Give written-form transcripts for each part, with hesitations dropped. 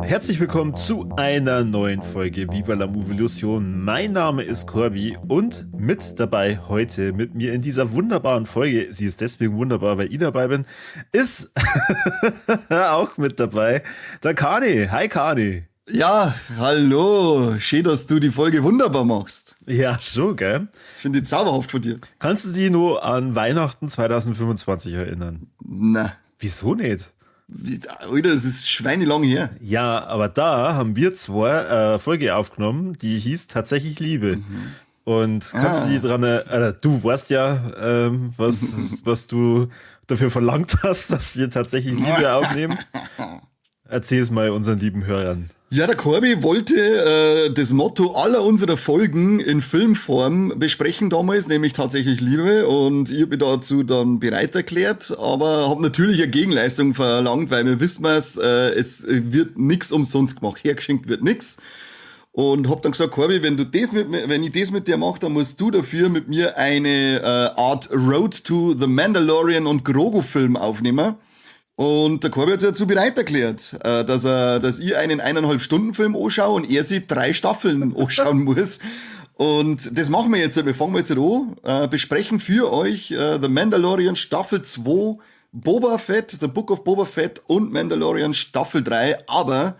Herzlich willkommen zu einer neuen Folge Viva la Movolution. Mein Name ist Corby und mit dabei heute mit mir in dieser wunderbaren Folge, sie ist deswegen wunderbar, weil ich dabei bin, ist auch mit dabei der Kani. Hi Kani. Ja, hallo. Schön, dass du die Folge wunderbar machst. Ja, schon, gell? Das finde ich zauberhaft von dir. Kannst du dich nur an Weihnachten 2025 erinnern? Na. Wieso nicht? Alter, das ist schweinelang her. Ja, aber da haben wir zwei Folge aufgenommen, die hieß tatsächlich Liebe. Mhm. Und kannst du dich dran, du weißt ja, was du dafür verlangt hast, dass wir tatsächlich Liebe aufnehmen. Erzähl es mal unseren lieben Hörern. Ja, der Corby wollte das Motto aller unserer Folgen in Filmform besprechen damals, nämlich tatsächlich Liebe, und ich habe mich dazu dann bereit erklärt, aber habe natürlich eine Gegenleistung verlangt, weil wir wissen es, es wird nix umsonst gemacht, hergeschenkt wird nix. Und hab dann gesagt, Corby, wenn ich das mit dir mache, dann musst du dafür mit mir eine Art Road to the Mandalorian und Grogu Film aufnehmen. Und der Corby hat sich dazu bereit erklärt, dass ich einen 1,5-Stunden-Film anschaue und er sich 3 Staffeln anschauen muss. Und das machen wir jetzt. Wir fangen jetzt an, besprechen für euch The Mandalorian Staffel 2, Boba Fett, The Book of Boba Fett und Mandalorian Staffel 3. Aber,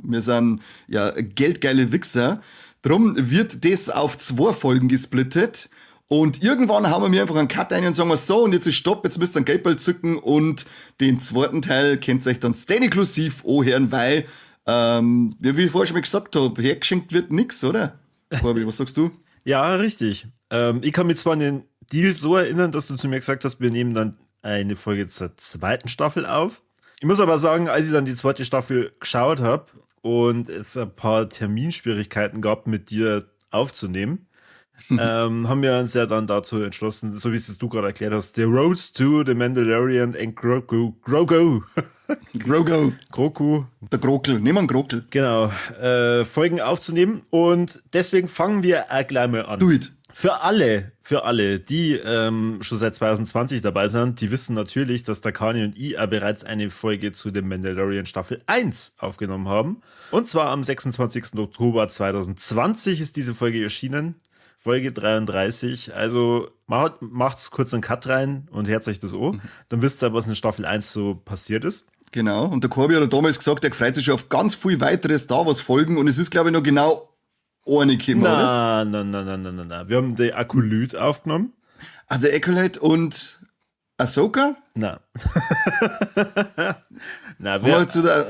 wir sind ja geldgeile Wichser. Drum wird das auf 2 Folgen gesplittet. Und irgendwann hauen wir mir einfach einen Cut ein und sagen wir so, und jetzt ist Stopp, jetzt müsst ihr einen Geldball zücken und den zweiten Teil könnt ihr euch dann inklusiv anhören, weil, wie ich vorher schon mal gesagt habe, hergeschenkt wird nix, oder? Corby, was sagst du? Ja, richtig. Ich kann mich zwar an den Deal so erinnern, dass du zu mir gesagt hast, wir nehmen dann eine Folge zur zweiten Staffel auf. Ich muss aber sagen, als ich dann die zweite Staffel geschaut habe und es ein paar Terminschwierigkeiten gab, mit dir aufzunehmen, haben wir uns ja dann dazu entschlossen, so wie es du gerade erklärt hast, The Road to the Mandalorian and Grogu. Grogu. Grogu. Grogu. Der Grokel. Nehmen wir einen Grokel. Genau. Folgen aufzunehmen und deswegen fangen wir auch gleich mal an. Do it. Für alle, die schon seit 2020 dabei sind, die wissen natürlich, dass der Kani und ich auch bereits eine Folge zu dem Mandalorian Staffel 1 aufgenommen haben. Und zwar am 26. Oktober 2020 ist diese Folge erschienen. Folge 33, also macht's kurz einen Cut rein und hört euch das an. Dann wisst ihr, was in Staffel 1 so passiert ist. Genau, und der Corby hat damals gesagt, er freut sich schon auf ganz viel weitere Star Wars Folgen und es ist, glaube ich, noch genau eine gekommen, oder? Nein. Wir haben The Acolyte aufgenommen. Ah, The Acolyte und Ahsoka? Nein. Na,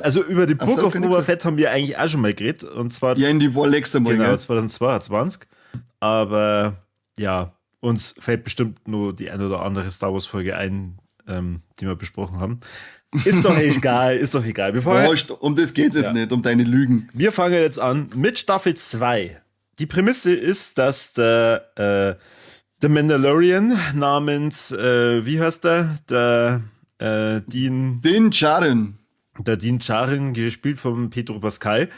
also über die Book of Boba Fett haben wir eigentlich auch schon mal geredet. Und zwar ja, in die war letzte Mal. Genau, 2022. Aber ja, uns fällt bestimmt nur die ein oder andere Star Wars Folge ein, die wir besprochen haben. Ist doch egal, ist doch egal. Um das geht's jetzt nicht, um deine Lügen. Wir fangen jetzt an mit Staffel 2. Die Prämisse ist, dass der Mandalorian namens, wie heißt der? Der Din Djarin. Der Din Djarin, gespielt von Pedro Pascal,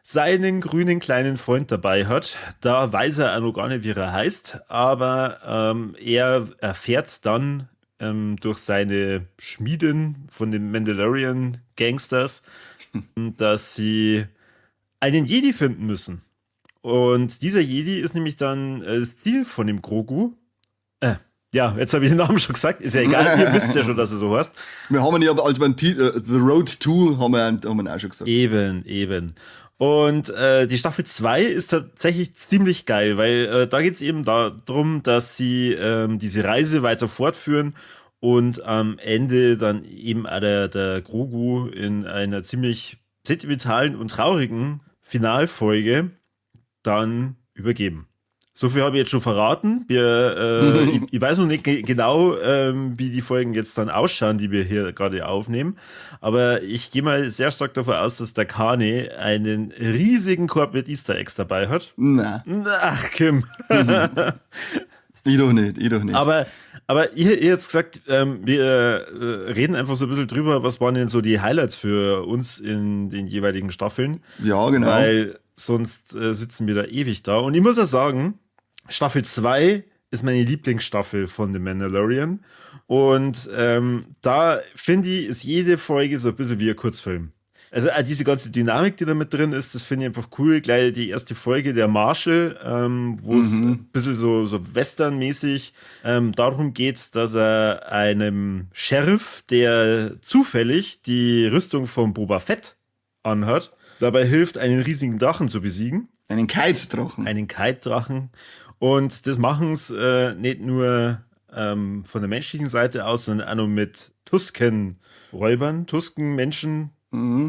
seinen grünen kleinen Freund dabei hat. Da weiß er auch noch gar nicht, wie er heißt, aber er erfährt dann durch seine Schmieden von den Mandalorian Gangsters, dass sie einen Jedi finden müssen. Und dieser Jedi ist nämlich dann das Ziel von dem Grogu. Ja, jetzt habe ich den Namen schon gesagt. Ist ja egal, ihr wisst ja schon, dass er so heißt. Wir haben ihn ja als beim The Road to haben wir auch schon gesagt. Eben. Und die Staffel 2 ist tatsächlich ziemlich geil, weil da geht's eben darum, dass sie diese Reise weiter fortführen und am Ende dann eben auch der Grogu in einer ziemlich sentimentalen und traurigen Finalfolge dann übergeben. So viel habe ich jetzt schon verraten. Ich weiß noch nicht genau, wie die Folgen jetzt dann ausschauen, die wir hier gerade aufnehmen. Aber ich gehe mal sehr stark davon aus, dass der Kani einen riesigen Korb mit Easter Eggs dabei hat. Na. Ach, Kim. Ich doch nicht, ich doch nicht. Aber ihr jetzt gesagt, wir reden einfach so ein bisschen drüber, was waren denn so die Highlights für uns in den jeweiligen Staffeln? Ja, genau. Weil sonst sitzen wir da ewig da. Und ich muss ja sagen, Staffel 2 ist meine Lieblingsstaffel von The Mandalorian. Und da finde ich, ist jede Folge so ein bisschen wie ein Kurzfilm. Also diese ganze Dynamik, die da mit drin ist, das finde ich einfach cool. Gleich die erste Folge, der Marshal, wo es ein bisschen so Western-mäßig darum geht, dass er einem Sheriff, der zufällig die Rüstung von Boba Fett anhat, dabei hilft, einen riesigen Drachen zu besiegen. Einen Kite-Drachen. Einen Kite-Drachen. Und das machen sie nicht nur von der menschlichen Seite aus, sondern auch noch mit Tusken-Räubern, Tusken-Menschen.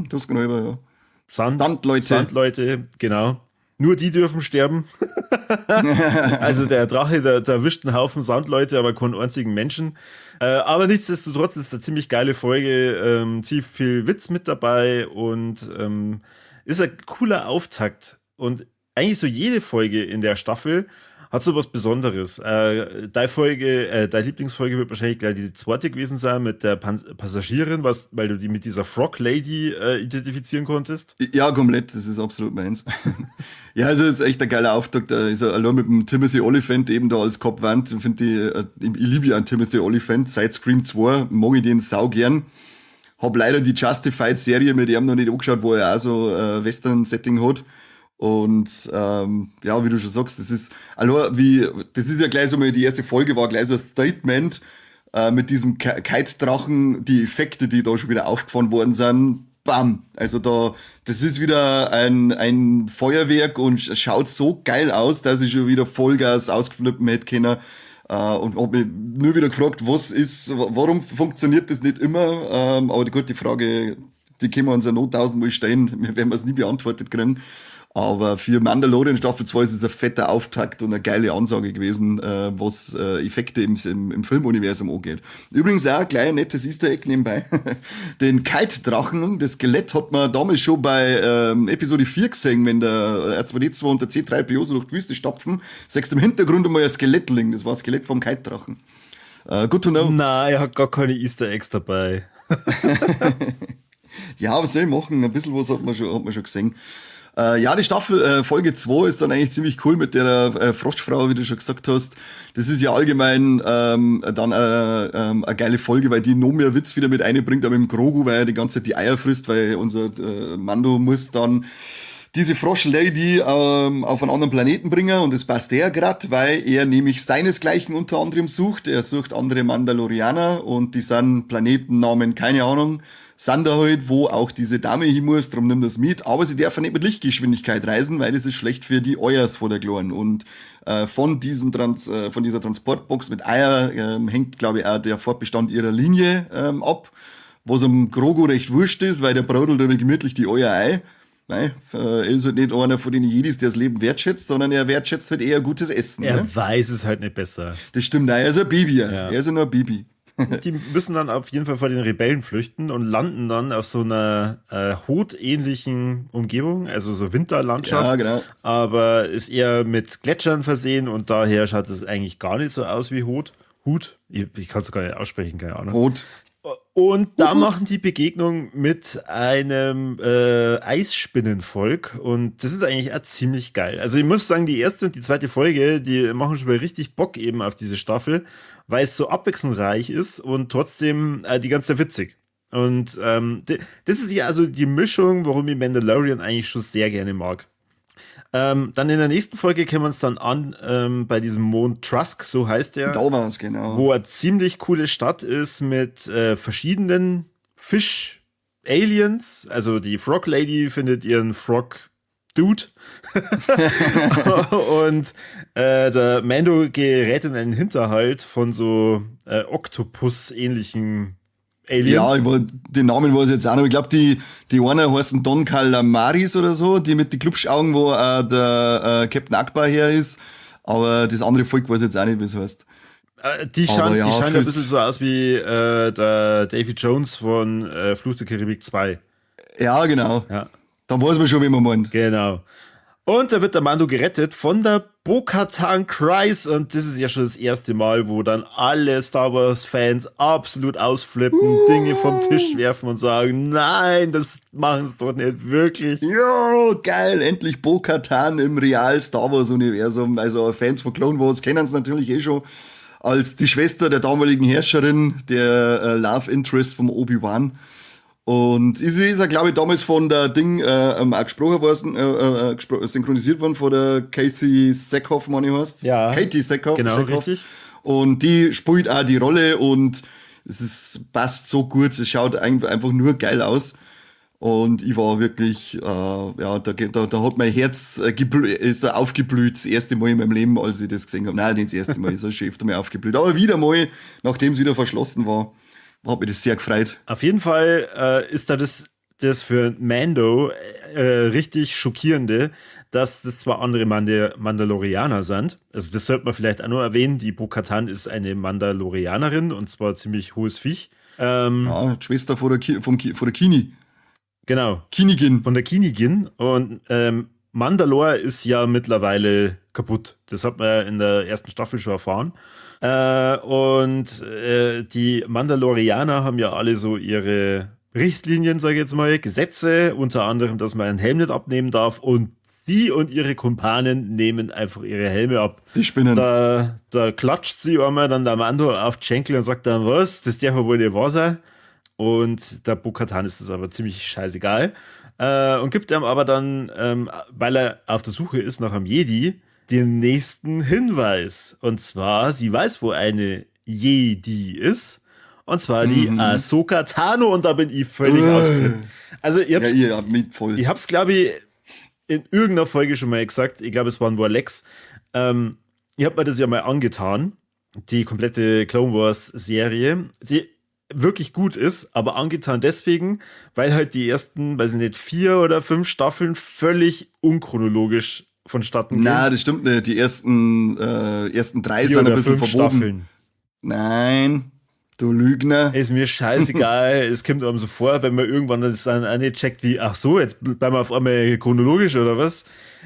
Tuskenräuber, ja. Sandleute. Sandleute, genau. Nur die dürfen sterben. Also der Drache, der erwischt einen Haufen Sandleute, aber keinen einzigen Menschen. Aber nichtsdestotrotz ist es eine ziemlich geile Folge, ziemlich viel Witz mit dabei und ist ein cooler Auftakt. Und eigentlich so jede Folge in der Staffel hat so was Besonderes. Deine Lieblingsfolge wird wahrscheinlich gleich die zweite gewesen sein mit der Pan Passagierin, weil du die mit dieser Frog Lady identifizieren konntest. Ja, komplett. Das ist absolut meins. Ja, also ist echt ein geiler Auftakt. Da ist er allein mit dem Timothy Olyphant eben da als Cobb Vanth. Ich finde ich liebe ja einen Timothy Olyphant. Seit Scream 2 mag ich den sau gern. Hab leider die Justified-Serie mit ihm noch nicht angeschaut, wo er auch so Western-Setting hat. Und ja, wie du schon sagst, das ist allein wie, das ist ja gleich so mal, die erste Folge war gleich so ein Statement mit diesem Kite-Drachen, die Effekte, die da schon wieder aufgefahren worden sind, bam. Also da, das ist wieder ein Feuerwerk und schaut so geil aus, dass ich schon wieder Vollgas ausgeflippen hätte können. Und hab mich nur wieder gefragt, warum funktioniert das nicht immer? Aber gut, die Frage, die können wir uns ja noch tausendmal stellen, wir werden es nie beantwortet kriegen. Aber für Mandalorian Staffel 2 ist es ein fetter Auftakt und eine geile Ansage gewesen, was Effekte im Filmuniversum angeht. Übrigens auch ein kleiner nettes Easter Egg nebenbei. Den Kite-Drachen, das Skelett hat man damals schon bei Episode 4 gesehen, wenn der R2-D2 und der C-3PO so durch die Wüste stapfen, siehst du im Hintergrund einmal ein Skelett liegen. Das war das Skelett vom Kite-Drachen. Good to know. Nein, er hat gar keine Easter Eggs dabei. Ja, was soll ich machen? Ein bisschen was hat man schon gesehen. Ja, die Staffel, Folge 2 ist dann eigentlich ziemlich cool mit der Froschfrau, wie du schon gesagt hast. Das ist ja allgemein dann eine geile Folge, weil die noch mehr Witz wieder mit einbringt, aber im Grogu, weil er die ganze Zeit die Eier frisst, weil unser Mando muss dann diese Frosch-Lady auf einen anderen Planeten bringen und das passt er grad, weil er nämlich seinesgleichen unter anderem sucht. Er sucht andere Mandalorianer und die sind Planetennamen, keine Ahnung, sind da halt, wo auch diese Dame hin muss, drum nimmt das mit. Aber sie darf nicht mit Lichtgeschwindigkeit reisen, weil das ist schlecht für die Eiers von der Kleinen. Und von dieser Transportbox mit Eier hängt, glaube ich, auch der Fortbestand ihrer Linie ab. Was am Grogu recht wurscht ist, weil der brodelt aber gemütlich die Eier ein. Nein, er ist halt nicht einer von den Jedis, der das Leben wertschätzt, sondern er wertschätzt halt eher gutes Essen. Er ne? weiß es halt nicht besser. Das stimmt, nein, er ist ein Baby. Ja. Er ist ja nur ein Baby. Die müssen dann auf jeden Fall vor den Rebellen flüchten und landen dann auf so einer Hoth-ähnlichen Umgebung, also so Winterlandschaft. Ja, genau. Aber ist eher mit Gletschern versehen und daher schaut es eigentlich gar nicht so aus wie Hoth. Hut? Ich kann es gar nicht aussprechen, keine Ahnung. Hot. Und da machen die Begegnung mit einem Eisspinnenvolk und das ist eigentlich auch ziemlich geil. Also ich muss sagen, die erste und die zweite Folge, die machen schon mal richtig Bock eben auf diese Staffel, weil es so abwechslungsreich ist und trotzdem die ganze Zeit witzig. Und das ist ja also die Mischung, warum ich Mandalorian eigentlich schon sehr gerne mag. Dann in der nächsten Folge kennen wir uns dann an bei diesem Mond Trask, so heißt der. Da war's, genau. Wo eine ziemlich coole Stadt ist mit verschiedenen Fisch-Aliens. Also die Frog Lady findet ihren Frog Dude. Und der Mando gerät in einen Hinterhalt von so Oktopus-ähnlichen Aliens. Ja, den Namen weiß ich jetzt auch noch. Ich glaube, die eine heißen Don Calamaris oder so, die mit den Glubschaugen, wo der Captain Ackbar her ist. Aber das andere Volk weiß ich jetzt auch nicht, wie es heißt. Die schauen ein bisschen so aus wie der Davy Jones von Fluch der Karibik 2. Ja, genau. Ja. Da weiß man schon, wie man meint. Genau. Und da wird der Mando gerettet von der Bo-Katan Kryze. Und das ist ja schon das erste Mal, wo dann alle Star Wars-Fans absolut ausflippen, Dinge vom Tisch werfen und sagen, nein, das machen sie doch nicht wirklich. Jo, geil, endlich Bo-Katan im real Star Wars-Universum. Also Fans von Clone Wars kennen es natürlich eh schon als die Schwester der damaligen Herrscherin, der Love Interest vom Obi-Wan. Und ist er, glaube ich, damals von der Ding auch gesprochen worden, synchronisiert worden von der Casey Sackhoff, meine ich heißt. Ja. Katee Sackhoff. Genau, Sackhoff. Richtig. Und die spielt auch die Rolle und es passt so gut, es schaut einfach nur geil aus. Und ich war wirklich, ja, da hat mein Herz ist da aufgeblüht, das erste Mal in meinem Leben, als ich das gesehen habe. Nein, nicht das erste Mal, ist auch schon öfter mal aufgeblüht. Aber wieder mal, nachdem es wieder verschlossen war, hat mich das sehr gefreut. Auf jeden Fall ist da das für Mando richtig Schockierende, dass das zwar andere Mandalorianer sind. Also das sollte man vielleicht auch nur erwähnen. Die Bo-Katan ist eine Mandalorianerin und zwar ziemlich hohes Viech. Ja, die Schwester von der Kini. Genau. Kinigin. Von der Kinigin. Und Mandalore ist ja mittlerweile kaputt. Das hat man ja in der ersten Staffel schon erfahren. Und die Mandalorianer haben ja alle so ihre Richtlinien, sage ich jetzt mal, Gesetze, unter anderem, dass man einen Helm nicht abnehmen darf, und sie und ihre Kumpanen nehmen einfach ihre Helme ab. Die spinnen. Da klatscht sie einmal dann der Mando auf die Schenkel und sagt dann, was, das darf ja wohl nicht wahr sein. Und der Bo-Katan ist das aber ziemlich scheißegal. Und gibt ihm aber dann, weil er auf der Suche ist nach einem Jedi, den nächsten Hinweis. Und zwar, sie weiß, wo eine Jedi ist. Und zwar die Ahsoka Tano. Und da bin ich völlig ausgeflippt. Also, ich hab's, Ja, ihr habt mit voll. Ich hab's, glaube ich, in irgendeiner Folge schon mal gesagt. Ich glaube, es war ein Warlex. Ich hab mir das ja mal angetan. Die komplette Clone Wars Serie, die wirklich gut ist, aber angetan deswegen, weil halt die ersten, weiß ich nicht, vier oder fünf Staffeln völlig unchronologisch vonstatten gehen. Na, das stimmt nicht. Die ersten drei Vier sind ein oder bisschen fünf verwoben. Staffeln. Nein, du Lügner. Ist mir scheißegal. Es kommt einem so vor, wenn man irgendwann das dann auch nicht checkt, wie, ach so, jetzt bleiben wir auf einmal chronologisch oder was.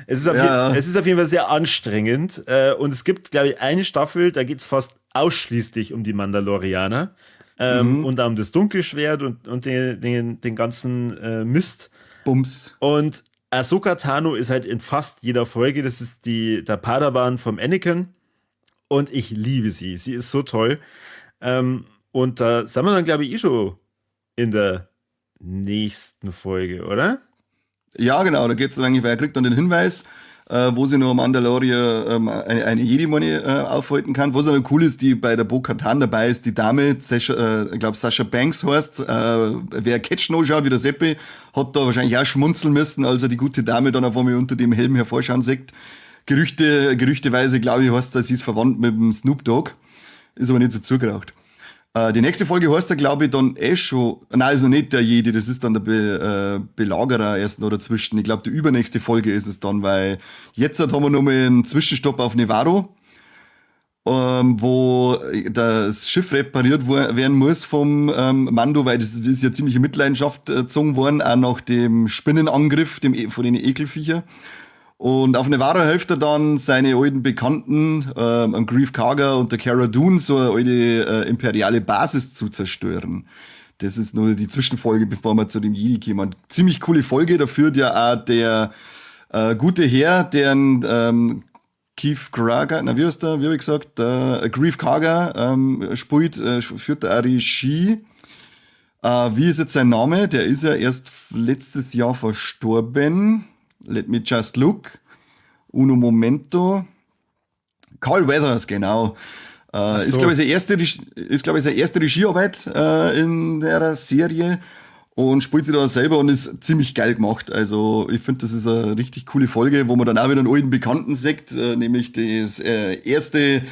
Es ist auf jeden Fall sehr anstrengend. Und es gibt, glaube ich, eine Staffel, da geht's fast ausschließlich um die Mandalorianer. Und um das Dunkelschwert und den ganzen Mist. Bums. Und Ahsoka Tano ist halt in fast jeder Folge, das ist der Padawan vom Anakin. Und ich liebe sie. Sie ist so toll. Und da sind wir dann, glaube ich, eh schon in der nächsten Folge, oder? Ja, genau, da geht's dann eigentlich, weil er kriegt dann den Hinweis, wo sie noch Mandalorier eine Jedi-Money aufhalten kann. Was auch noch cool ist, die bei der Bo-Katan dabei ist, die Dame, Sasha, ich glaube Sasha Banks heißt, wer Catch noch schaut, wie der Seppi, hat da wahrscheinlich auch schmunzeln müssen, als er die gute Dame dann auf einmal unter dem Helm hervorschauen sieht. Gerüchteweise, glaube ich, heißt sie, sie ist verwandt mit dem Snoop Dogg. Ist aber nicht so zugeraucht. Die nächste Folge heißt da, glaube ich, dann eh schon, nein, also nicht der Jedi, das ist dann der Belagerer erst noch dazwischen. Ich glaube, die übernächste Folge ist es dann, weil jetzt haben wir noch mal einen Zwischenstopp auf Nevarro, wo das Schiff repariert werden muss vom Mando, weil das ist ja ziemlich in Mitleidenschaft gezogen worden, auch nach dem Spinnenangriff von den Ekelviecher. Und auf Nevarro hilft er dann seine alten Bekannten, Greef Karga und der Cara Dune, so eine alte imperiale Basis zu zerstören. Das ist nur die Zwischenfolge, bevor wir zu dem Jedi kommen. Ziemlich coole Folge, da führt ja auch der gute Herr, deren Keith Karga, na wie heißt der, wie hab ich gesagt, Greef Karga spielt, führt da auch Regie. Wie ist jetzt sein Name? Der ist ja erst letztes Jahr verstorben. Let me just look. Uno momento. Carl Weathers, genau. Ist, glaube ich, glaub ich, seine erste Regiearbeit in der Serie und spielt sich da selber und ist ziemlich geil gemacht. Also ich finde, das ist eine richtig coole Folge, wo man dann auch wieder einen alten Bekannten sieht, nämlich das erste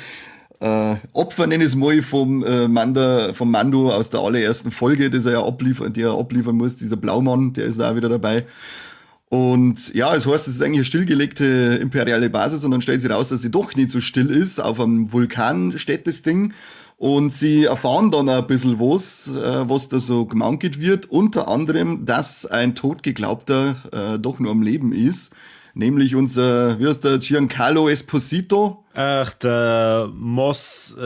Opfer, nenne ich es mal, vom Mando aus der allerersten Folge, das er ja abliefern, die er abliefern muss, dieser Blaumann, der ist auch wieder dabei. Und ja, es heißt, es ist eigentlich eine stillgelegte imperiale Basis und dann stellt sich raus, dass sie doch nicht so still ist. Auf einem Vulkan steht das Ding. Und sie erfahren dann ein bisschen was da so gemankelt wird. Unter anderem, dass ein Totgeglaubter doch nur am Leben ist. Nämlich unser, wie heißt der, Giancarlo Esposito? Ach, der Moss,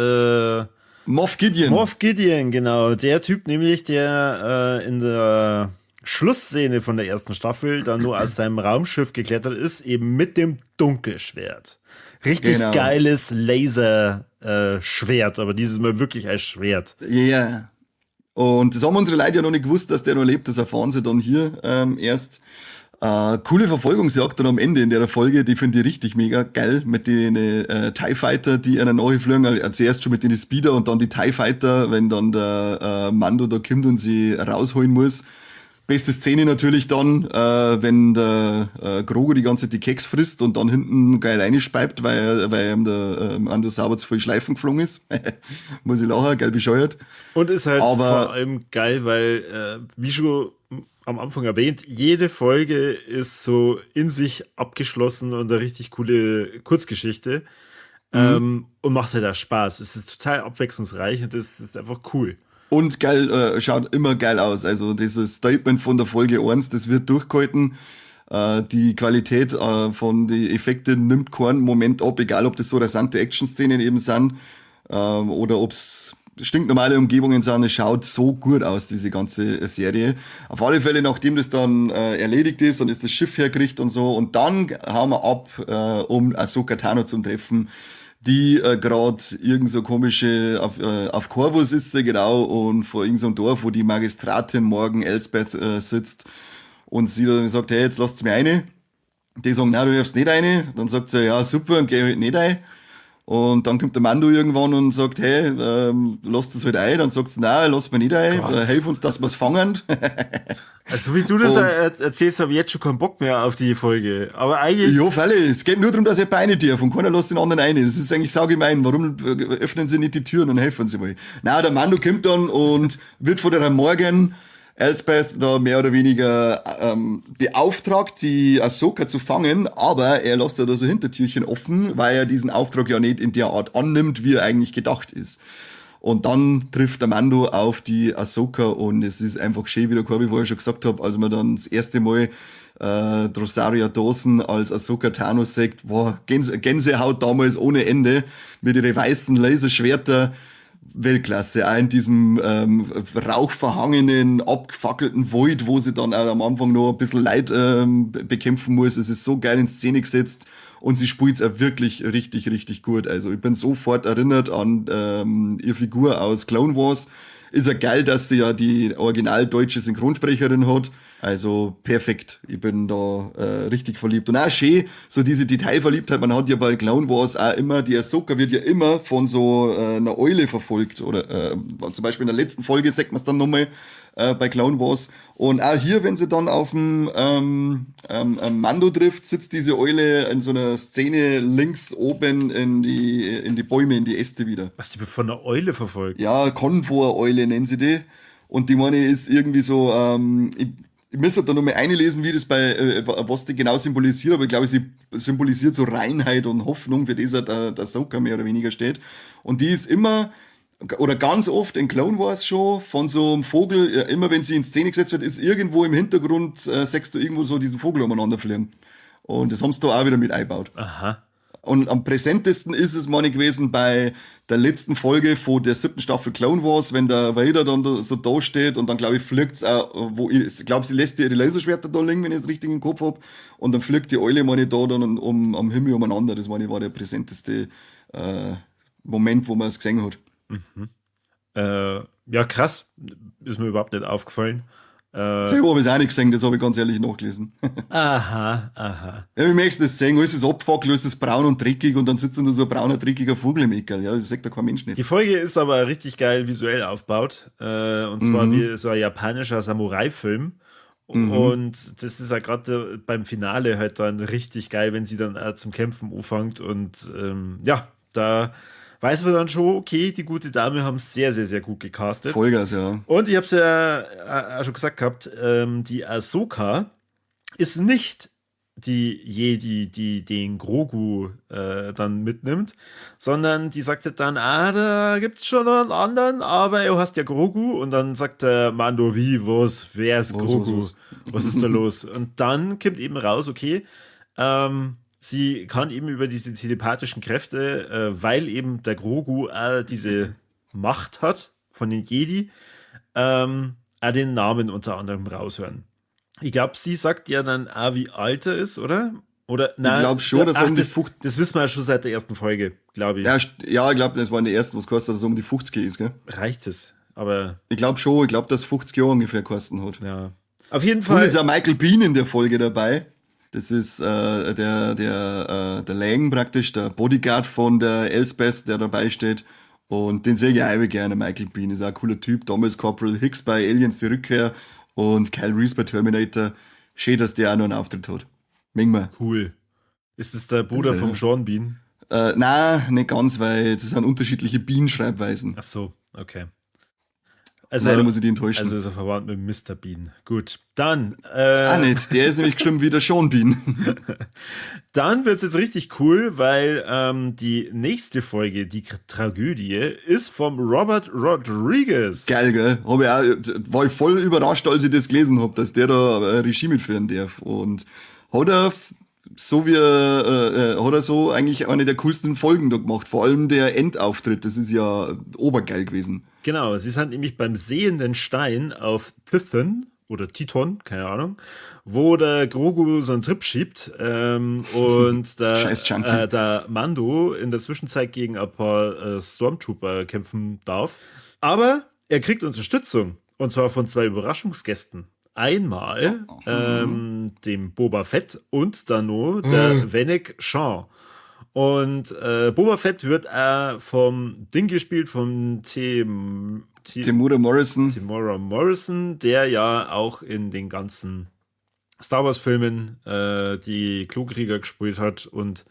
Moff Gideon. Moff Gideon, genau. Der Typ nämlich, der in der Schlussszene von der ersten Staffel dann nur aus seinem Raumschiff geklettert ist, eben mit dem Dunkelschwert. Richtig geiles Laser-Schwert, aber dieses Mal wirklich als Schwert. Ja. Yeah. Und das haben unsere Leute ja noch nicht gewusst, dass der noch lebt. Das erfahren sie dann hier erst. Coole Verfolgungsjagd dann am Ende in der Folge, die finde ich richtig mega geil, mit den TIE Fighter, die einen nachfliegen, also zuerst schon mit den Speeder und dann die TIE Fighter, wenn dann der Mando da kommt und sie rausholen muss. Beste Szene natürlich dann, wenn der Grogu die ganze Zeit die Keks frisst und dann hinten geil reinspeibt, weil ihm der Mando sauber zu viel Schleifen geflogen ist. Muss ich lachen, geil bescheuert. Und ist halt aber vor allem geil, weil, wie schon am Anfang erwähnt, jede Folge ist so in sich abgeschlossen und eine richtig coole Kurzgeschichte. Und macht halt auch Spaß. Es ist total abwechslungsreich und das ist einfach cool. Und geil, schaut immer geil aus. Also dieses Statement von der Folge 1, das wird durchgehalten. Die Qualität von den Effekten nimmt keinen Moment ab, egal ob das so rasante Action-Szenen eben sind oder ob's stinknormale Umgebungen sind. Es schaut so gut aus, diese ganze Serie. Auf alle Fälle, nachdem das dann erledigt ist, dann ist das Schiff hergerichtet und so. Und dann hauen wir ab, um Ahsoka Tano zu treffen, die gerade irgend so komische, auf Corvus ist sie, genau, und vor irgend so einem Dorf, wo die Magistratin Morgan Elsbeth sitzt und sie dann sagt, hey, jetzt lasst's mir rein. Die sagen, nein, du darfst nicht rein. Dann sagt sie, ja, super, und geh halt nicht rein. Und dann kommt der Mando irgendwann und sagt, hey, lass das halt ein. Dann sagt sie, nein, lass mir nicht ein, helf uns, dass wir's fangen. Also wie du das erzählst, habe ich jetzt schon keinen Bock mehr auf die Folge. Aber eigentlich... Ja, freilich. Es geht nur darum, dass ich Beine darf und keiner lässt den anderen rein. Das ist eigentlich saugemein. Warum öffnen sie nicht die Türen und helfen sie mal? Na, der Mando kommt dann und wird von der Morgan Elsbeth da mehr oder weniger beauftragt, die Ahsoka zu fangen, aber er lässt ja da so Hintertürchen offen, weil er diesen Auftrag ja nicht in der Art annimmt, wie er eigentlich gedacht ist. Und dann trifft der Mando auf die Ahsoka und es ist einfach schön, wie der Corby vorher schon gesagt hat, als man dann das erste Mal Rosario Dawson als Ahsoka Tano sagt, boah, Gänsehaut damals ohne Ende mit ihren weißen Laserschwerter. Weltklasse, auch in diesem rauchverhangenen, abgefackelten Wald, wo sie dann auch am Anfang noch ein bisschen Leid bekämpfen muss. Es ist so geil in Szene gesetzt und sie spielt's auch wirklich richtig, richtig gut. Also ich bin sofort erinnert an ihre Figur aus Clone Wars. Ist ja geil, dass sie ja die original deutsche Synchronsprecherin hat. Also perfekt. Ich bin da richtig verliebt. Und auch schön, so diese Detailverliebtheit, man hat ja bei Clone Wars auch immer, die Ahsoka wird ja immer von so einer Eule verfolgt. Oder zum Beispiel in der letzten Folge sagt man es dann nochmal bei Clone Wars. Und auch hier, wenn sie dann auf dem Mando trifft, sitzt diese Eule in so einer Szene links oben in die Bäume, in die Äste wieder. Was, die wird von einer Eule verfolgt? Ja, Konvoi-Eule nennen sie die. Und die meine ist irgendwie so, ich müsste da noch mal einlesen, wie das bei, was die genau symbolisiert, aber ich glaube, sie symbolisiert so Reinheit und Hoffnung, für das der Ahsoka mehr oder weniger steht. Und die ist immer, oder ganz oft in Clone Wars schon, von so einem Vogel, immer wenn sie in Szene gesetzt wird, ist irgendwo im Hintergrund, siehst du irgendwo so diesen Vogel umeinander fliegen. Und das haben sie da auch wieder mit eingebaut. Aha. Und am präsentesten ist es, meine ich, gewesen bei der letzten Folge von der 7. Staffel Clone Wars, wenn der Vader dann da so da steht und dann, glaube ich, fliegt's auch, wo ich glaube, sie lässt ihre Laserschwerter da liegen, wenn ich es richtig im Kopf hab, und dann fliegt die Eule, meine ich, da dann am Himmel umeinander. Das, meine ich, war der präsenteste Moment, wo man es gesehen hat. Mhm. Ja, krass. Ist mir überhaupt nicht aufgefallen. Selber habe ich es auch nicht gesehen, das habe ich ganz ehrlich nachgelesen. Aha, aha. Ja, wie merkst du das sehen? Alles ist abgefackelt, alles ist braun und dreckig und dann sitzt da so ein brauner, dreckiger Vogel im Eckerl. Ja, das sagt da kein Mensch nicht. Die Folge ist aber richtig geil visuell aufgebaut. Und zwar wie so ein japanischer Samurai-Film. Mhm. Und das ist ja gerade beim Finale halt dann richtig geil, wenn sie dann zum Kämpfen anfängt. Und ja, da weiß man dann schon, okay, die gute Dame haben es sehr, sehr, sehr gut gecastet. Vollgas, ja. Und ich habe es ja auch schon gesagt gehabt, die Ahsoka ist nicht die Jedi, die den Grogu dann mitnimmt, sondern die sagte dann, da gibt's schon noch einen anderen, aber du hast ja Grogu. Und dann sagt der Mando, wie, was, wer ist Grogu? Was ist da los? Und dann kommt eben raus, okay, Sie kann eben über diese telepathischen Kräfte, weil eben der Grogu diese Macht hat von den Jedi, auch den Namen unter anderem raushören. Ich glaube, sie sagt ja dann auch, wie alt er ist, oder? Oder nein, ich glaube schon, dass ach, um die 50. Das wissen wir ja schon seit der ersten Folge, glaube ich. Ja, ja, ich glaube, das war in der ersten, was kostet, dass er um die 50 ist, gell? Reicht es? Aber. Ich glaube schon, ich glaube, dass 50 Jahre ungefähr kosten hat. Ja. Auf jeden Fall. Und ist ja Michael Biehn in der Folge dabei. Das ist der Lang praktisch, der Bodyguard von der Elsbeth, der dabei steht. Und den sehe ich auch gerne. Michael Biehn ist auch ein cooler Typ. Damals Corporal Hicks bei Aliens die Rückkehr und Kyle Reese bei Terminator. Schön, dass der auch noch einen Auftritt hat. Mögen wir. Cool. Ist das der Bruder vom Sean Bean? Nein, nicht ganz, weil das sind unterschiedliche Bean-Schreibweisen. Ach so, okay. Also, leider muss ich die enttäuschen. Also ist er verwandt mit Mr. Bean. Gut, dann. Nicht, der ist nämlich geschrieben wie der Sean Bean. Dann wird's jetzt richtig cool, weil die nächste Folge, die Tragödie, ist vom Robert Rodriguez. Geil, gell? Hab ich auch, war ich voll überrascht, als ich das gelesen hab, dass der da Regie mitführen darf. Und hat er so wie hat er so eigentlich eine der coolsten Folgen da gemacht. Vor allem der Endauftritt, das ist ja obergeil gewesen. Genau, sie sind nämlich beim sehenden Stein auf Tython oder Titon, keine Ahnung, wo der Grogu so einen Trip schiebt und der Mando in der Zwischenzeit gegen ein paar Stormtrooper kämpfen darf. Aber er kriegt Unterstützung und zwar von zwei Überraschungsgästen. Einmal dem Boba Fett und dann noch der Fennec Shand. Und Boba Fett wird vom Ding gespielt, vom Temuera Morrison. Temuera Morrison, der ja auch in den ganzen Star Wars Filmen die Klonkrieger gespielt hat und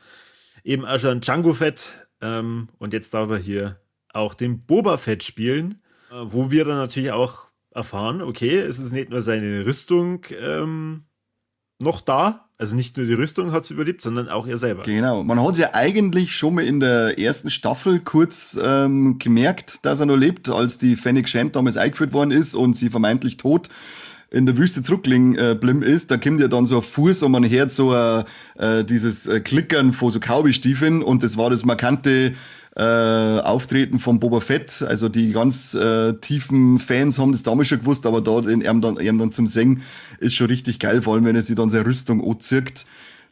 eben auch schon Jango Fett. Und jetzt darf er hier auch den Boba Fett spielen, wo wir dann natürlich auch erfahren, okay, es ist nicht nur seine Rüstung noch da, also nicht nur die Rüstung hat sie überlebt, sondern auch er selber. Genau, man hat ja eigentlich schon mal in der ersten Staffel kurz gemerkt, dass er noch lebt, als die Fennec Shand damals eingeführt worden ist und sie vermeintlich tot in der Wüste zurückliegen blieben ist. Da kommt ja dann so ein Fuß und man hört so dieses Klickern von so Cowboystiefeln und das war das markante Auftreten von Boba Fett. Also die ganz tiefen Fans haben das damals schon gewusst, aber da den ihm dann zum Singen ist schon richtig geil, vor allem wenn er sich dann seine Rüstung anzieht,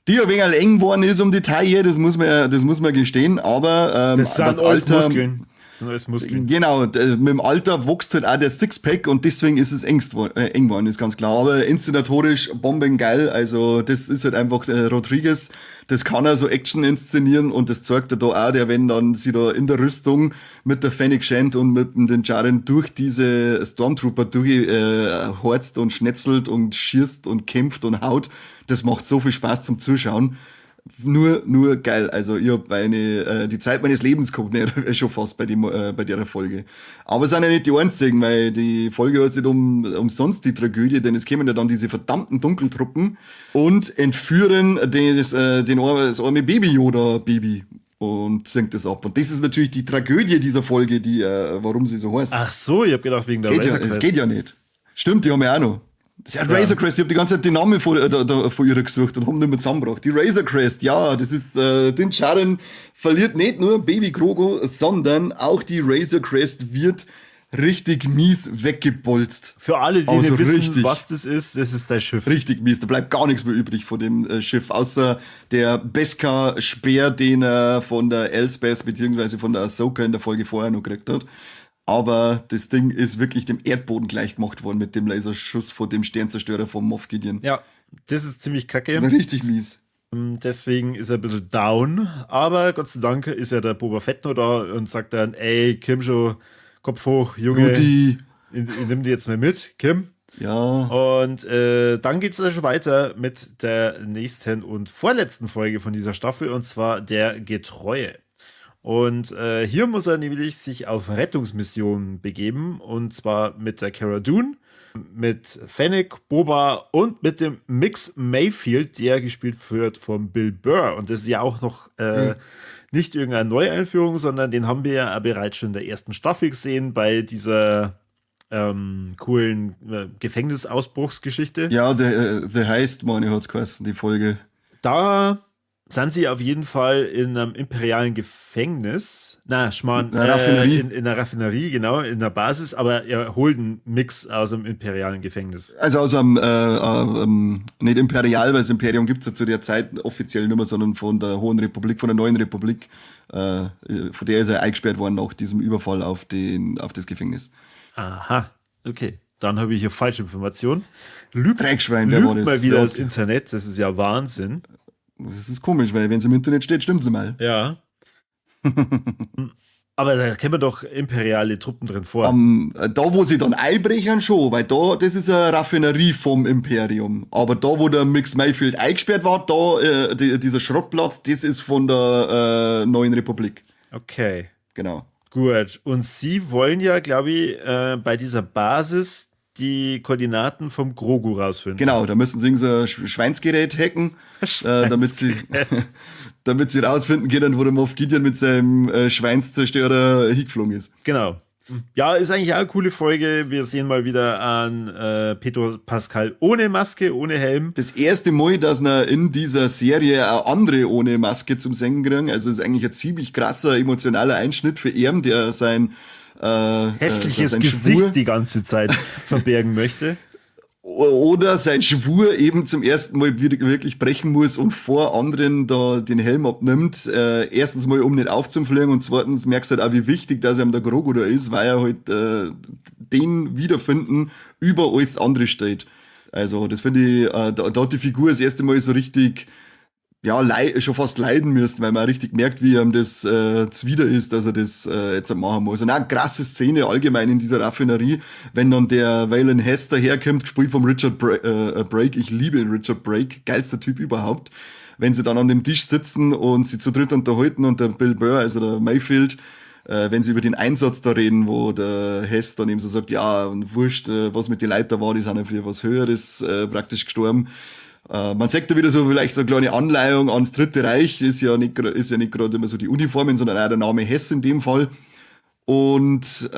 die ein wenig eng geworden ist um die Taille, das muss man gestehen, aber das sind das alles Alter, Muskeln. Das sind alles Muskeln. Genau, mit dem Alter wächst halt auch der Sixpack und deswegen ist es eng geworden, ist ganz klar. Aber inszenatorisch bombengeil, also das ist halt einfach Rodriguez, das kann er so Action inszenieren und das zeigt er da auch, der wenn dann sie da in der Rüstung mit der Fennec Shand und mit den Djarin durch diese Stormtrooper durch horzt und schnetzelt und schießt und kämpft und haut, das macht so viel Spaß zum Zuschauen. Nur geil. Also ich hab die Zeit meines Lebens gehabt, ne, schon fast bei der Folge. Aber es sind ja nicht die einzigen, weil die Folge hat sich umsonst die Tragödie, denn es kämen ja dann diese verdammten Dunkeltruppen und entführen das arme Baby Yoda Baby und sinkt es ab. Und das ist natürlich die Tragödie dieser Folge, die, warum sie so heißt. Ach so, ich hab gedacht wegen der Razor Crest. Es geht ja nicht. Stimmt, die haben ja auch noch. Ja, Razor Crest, ich hab die ganze Zeit den Namen von ihrer gesucht und haben nicht mehr zusammengebracht. Die Razor Crest, ja, das ist, Din Djarin verliert nicht nur Baby Grogu, sondern auch die Razor Crest wird richtig mies weggebolzt. Für alle, die also nicht wissen, richtig, was das ist sein Schiff. Richtig mies, da bleibt gar nichts mehr übrig von dem Schiff, außer der Beskar-Speer, den er von der Elsbeth beziehungsweise von der Ahsoka in der Folge vorher noch gekriegt hat. Aber das Ding ist wirklich dem Erdboden gleich gemacht worden mit dem Laserschuss vor dem Sternzerstörer vom Moff Gideon. Ja, das ist ziemlich kacke. Richtig mies. Deswegen ist er ein bisschen down. Aber Gott sei Dank ist ja der Boba Fett noch da und sagt dann, ey, Kim schon, Kopf hoch, Junge. Rudi. Ich nimm die jetzt mal mit, Kim. Ja. Und dann geht's dann schon weiter mit der nächsten und vorletzten Folge von dieser Staffel, und zwar der Getreue. Und hier muss er nämlich sich auf Rettungsmissionen begeben, und zwar mit der Cara Dune, mit Fennec, Boba und mit dem Mix Mayfield, der gespielt wird von Bill Burr. Und das ist ja auch noch nicht irgendeine Neueinführung, sondern den haben wir ja bereits schon in der ersten Staffel gesehen bei dieser coolen Gefängnisausbruchsgeschichte. Ja, The Heist, meine ich, hat's geheißen, die Folge. Da sind sie auf jeden Fall in einem imperialen Gefängnis. Na, Schmarrn, Raffinerie. In der Raffinerie, genau, in der Basis, aber er holt einen Mix aus einem imperialen Gefängnis. Also aus einem, nicht imperial, weil das Imperium gibt's ja zu der Zeit offiziell nicht mehr, sondern von der Hohen Republik, von der Neuen Republik, von der ist er eingesperrt worden nach diesem Überfall auf das Gefängnis. Aha, okay. Dann habe ich hier falsche Informationen. Lügt, Dreckschwein, wer war das? Mal wieder das Internet, das ist ja Wahnsinn. Das ist komisch, weil wenn es im Internet steht, stimmt's mal. Ja. Aber da kennen wir doch imperiale Truppen drin vor. Da, wo sie dann einbrechen schon, weil da, das ist eine Raffinerie vom Imperium. Aber da, wo der Mix Mayfield eingesperrt war, da, dieser Schrottplatz, das ist von der Neuen Republik. Okay. Genau. Gut. Und sie wollen ja, glaube ich, bei dieser Basis die Koordinaten vom Grogu rausfinden. Genau, da müssen sie so ein Schweinsgerät hacken, damit sie rausfinden können, wo der Moff Gideon mit seinem Schweinszerstörer hingeflogen ist. Genau. Ja, ist eigentlich auch eine coole Folge. Wir sehen mal wieder an Pedro Pascal ohne Maske, ohne Helm. Das erste Mal, dass er in dieser Serie auch andere ohne Maske zum Singen kriegen. Also ist eigentlich ein ziemlich krasser emotionaler Einschnitt für ihn, der sein hässliches sein Gesicht Schwur die ganze Zeit verbergen möchte. Oder sein Schwur eben zum ersten Mal wirklich brechen muss und vor anderen da den Helm abnimmt. Erstens mal, um nicht aufzufliegen, und zweitens merkst du halt auch, wie wichtig, dass ihm der Grogu da ist, weil er halt den Wiederfinden über alles andere steht. Also das finde ich, da hat die Figur das erste Mal so richtig, ja, schon fast leiden müssen, weil man richtig merkt, wie ihm das zuwider ist, dass er das jetzt machen muss. Und auch eine krasse Szene allgemein in dieser Raffinerie, wenn dann der Valin Hess daherkommt, gespielt vom Richard Brake. Ich liebe Richard Brake, geilster Typ überhaupt. Wenn sie dann an dem Tisch sitzen und sie zu dritt unterhalten und der Bill Burr, also der Mayfield, wenn sie über den Einsatz da reden, wo der Hess dann eben so sagt, ja, und wurscht, was mit den Leuten da war, die sind ja für was Höheres praktisch gestorben. Man sieht da wieder so vielleicht so eine kleine Anleihung ans Dritte Reich, ist ja nicht gerade immer so die Uniformen, sondern auch der Name Hess in dem Fall. Und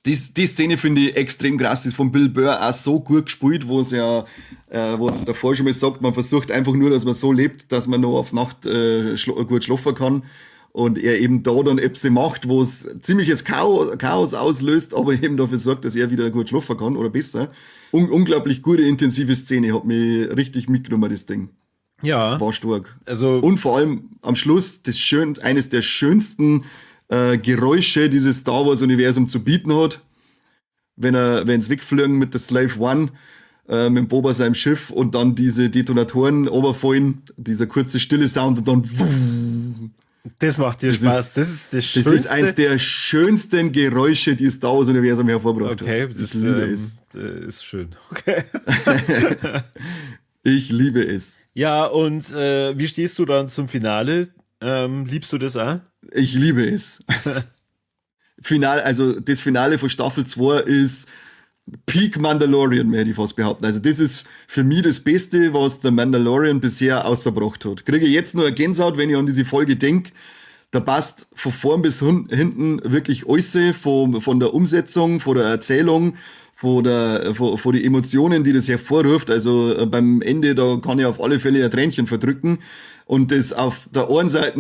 die Szene finde ich extrem krass, ist von Bill Burr auch so gut gespielt, wo es ja, wo er davor schon mal sagt, man versucht einfach nur, dass man so lebt, dass man noch auf Nacht gut schlafen kann. Und er eben da dann etwas macht, wo es ziemliches Chaos auslöst, aber eben dafür sorgt, dass er wieder gut schlafen kann oder besser. Unglaublich gute, intensive Szene, hat mich richtig mitgenommen, das Ding. Ja. War stark. Also und vor allem am Schluss eines der schönsten Geräusche, die das Star Wars Universum zu bieten hat, wenn's wegfliegen mit der Slave One, mit dem Boba seinem Schiff und dann diese Detonatoren runterfallen, dieser kurze stille Sound und dann Das macht dir Spaß. Das ist das Schönste. Das ist eins der schönsten Geräusche, die Star Wars Universum hervorgebracht hat. Okay, das ich liebe es. Ist schön. Okay. Ich liebe es. Ja, und wie stehst du dann zum Finale? Liebst du das auch? Ich liebe es. Finale, also das Finale von Staffel 2 ist Peak Mandalorian, möchte ich fast behaupten. Also das ist für mich das Beste, was der Mandalorian bisher ausgebracht hat. Kriege ich jetzt nur eine Gänsehaut, wenn ich an diese Folge denke. Da passt von vorn bis hinten wirklich alles, von der Umsetzung, von der Erzählung, von den Emotionen, die das hervorruft. Also beim Ende, da kann ich auf alle Fälle ein Tränchen verdrücken. Und das auf der einen Seite,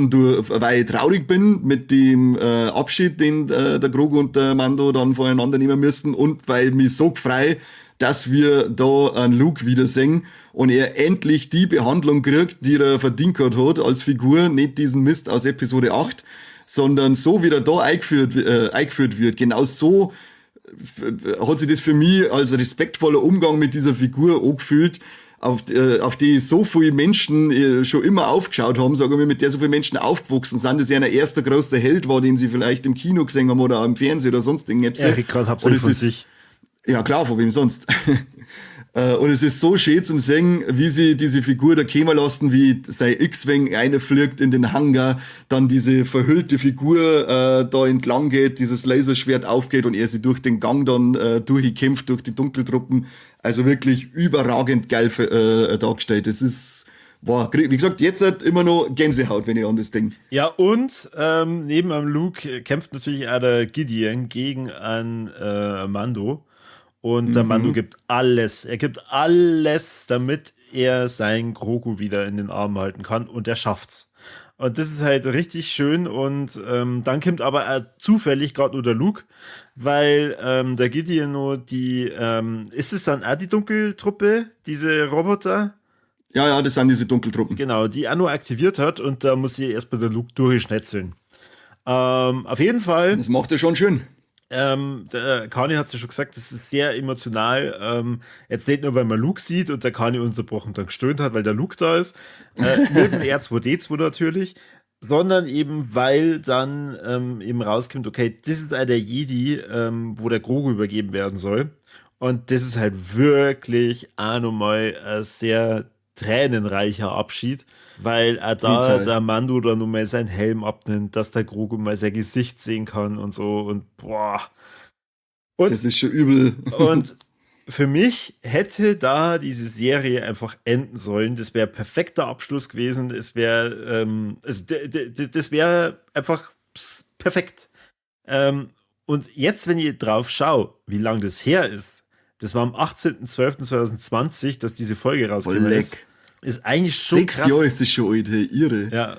weil ich traurig bin mit dem Abschied, den der Grogu und der Mando dann voneinander nehmen müssen, und weil mich so frei, dass wir da einen Luke wiedersehen und er endlich die Behandlung kriegt, die er verdient hat als Figur, nicht diesen Mist aus Episode 8, sondern so, wie er da eingeführt wird. Genau so hat sich das für mich als respektvoller Umgang mit dieser Figur angefühlt, auf die so viele Menschen schon immer aufgeschaut haben, sagen wir, mit der so viele Menschen aufgewachsen sind, dass er ein erster großer Held war, den sie vielleicht im Kino gesehen haben oder am Fernsehen oder sonst irgendwas. Er kriegt gerade hauptsächlich von sich. Ja klar, von wem sonst. Und es ist so schön zum sehen, wie sie diese Figur da kommen lassen, wie sein X-Wing reinfliegt in den Hangar, dann diese verhüllte Figur da entlang geht, dieses Laserschwert aufgeht und er sie durch den Gang dann durchkämpft, durch die Dunkeltruppen. Also wirklich überragend geil dargestellt. Es ist, boah, wie gesagt, jetzt halt immer noch Gänsehaut, wenn ich an das denke. Ja, und neben am Luke kämpft natürlich auch der Gideon gegen einen Mando. Und der Mando gibt alles. Er gibt alles, damit er sein Grogu wieder in den Arm halten kann, und er schafft's. Und das ist halt richtig schön und dann kommt aber auch zufällig gerade nur der Luke, weil der Gideon nur die, ist es dann auch die Dunkeltruppe, diese Roboter? Ja, das sind diese Dunkeltruppen. Genau, die auch nur aktiviert hat und da muss sie erstmal der Luke durchschnetzeln. Auf jeden Fall. Das macht er schon schön. Der Kani hat es ja schon gesagt, das ist sehr emotional. Jetzt nicht nur, weil man Luke sieht und der Kani unterbrochen dann gestöhnt hat, weil der Luke da ist, mit dem R2D2 natürlich, sondern eben, weil dann eben rauskommt, okay, das ist der Jedi, wo der Grogu übergeben werden soll. Und das ist halt wirklich auch nochmal ein sehr tränenreicher Abschied, weil er da der Mando dann nun mal seinen Helm abnimmt, dass der Grogu mal sein Gesicht sehen kann und so und boah. Und das ist schon übel. Und für mich hätte da diese Serie einfach enden sollen. Das wäre perfekter Abschluss gewesen. Es wäre, also, das wäre einfach perfekt. Und jetzt, wenn ich drauf schaue, wie lange das her ist, das war am 18.12.2020, dass diese Folge rausgekommen ist. Ist eigentlich schon 6 Jahre ist das schon alt, hey, irre. Ja.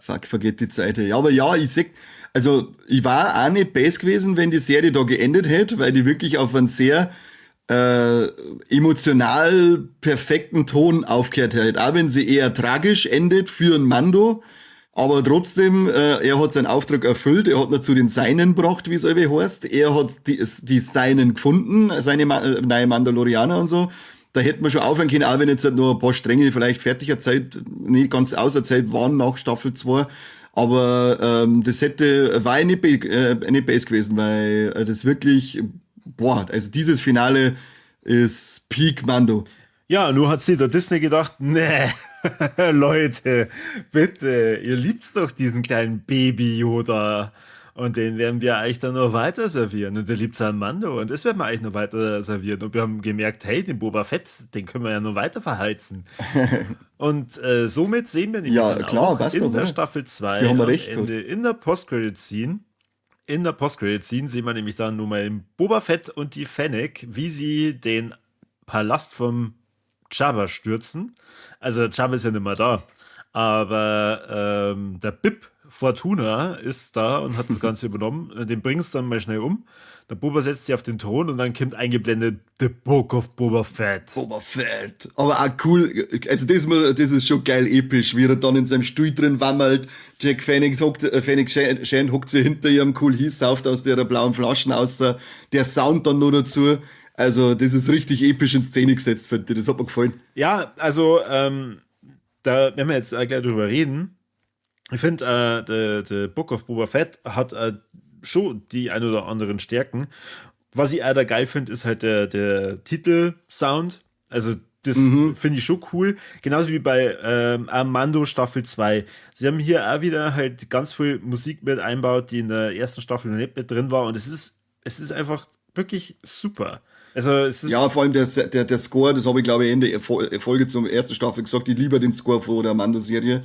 Fuck, vergeht die Zeit, hey. Aber ja, ich sag, also, ich war auch nicht best gewesen, wenn die Serie da geendet hätte, weil die wirklich auf einen sehr emotional perfekten Ton aufgehört hat. Auch wenn sie eher tragisch endet für einen Mando, aber trotzdem, er hat seinen Auftrag erfüllt, er hat ihn zu den Seinen gebracht, wie es irgendwie heißt. Er hat die Seinen gefunden, seine neue Mandalorianer und so. Da hätten wir schon aufhören können, auch wenn jetzt halt nur ein paar Stränge vielleicht fertig erzählt, nicht ganz auserzählt waren nach Staffel 2. Aber das war nicht base gewesen, weil das wirklich, boah, also dieses Finale ist Peak Mando. Ja, nur hat sich der Disney gedacht, nee, Leute, bitte, ihr liebt's doch diesen kleinen Baby Yoda. Und den werden wir eigentlich dann noch weiter servieren. Und der liebt seinen Mando. Und das werden wir eigentlich noch weiter servieren. Und wir haben gemerkt, hey, den Boba Fett, den können wir ja noch weiter verheizen. Und somit sehen wir nämlich ja, dann klar, auch in doch, der Staffel 2 Sie haben am recht, Ende in der Post-Credit-Scene. In der Post-Credit-Scene sehen wir nämlich dann nur mal Boba Fett und die Fennec, wie sie den Palast vom Jabba stürzen. Also Jabba ist ja nicht mehr da. Aber der Bib Fortuna ist da und hat das Ganze übernommen. Den bringst du dann mal schnell um. Der Boba setzt sich auf den Thron und dann kommt eingeblendet The Book of Boba Fett. Boba Fett. Aber auch cool. Also das ist schon geil episch, wie er dann in seinem Stuhl drin wammelt. Jack Fennec Shand hockt sich hinter ihrem cool hieß, sauft aus der blauen Flaschen außer der Sound dann noch dazu. Also das ist richtig episch in Szene gesetzt, finde ich. Das hat mir gefallen. Ja, also da werden wir jetzt gleich drüber reden. Ich finde, The Book of Boba Fett hat schon die ein oder anderen Stärken. Was ich auch da geil finde, ist halt der Titelsound. Also das finde ich schon cool. Genauso wie bei Mando Staffel 2. Sie haben hier auch wieder halt ganz viel Musik mit einbaut, die in der ersten Staffel noch nicht mit drin war. Und es ist einfach wirklich super. Also es ist ja, vor allem der Score, das habe ich glaube ich in der Folge zur ersten Staffel gesagt, ich liebe den Score von der Mando-Serie.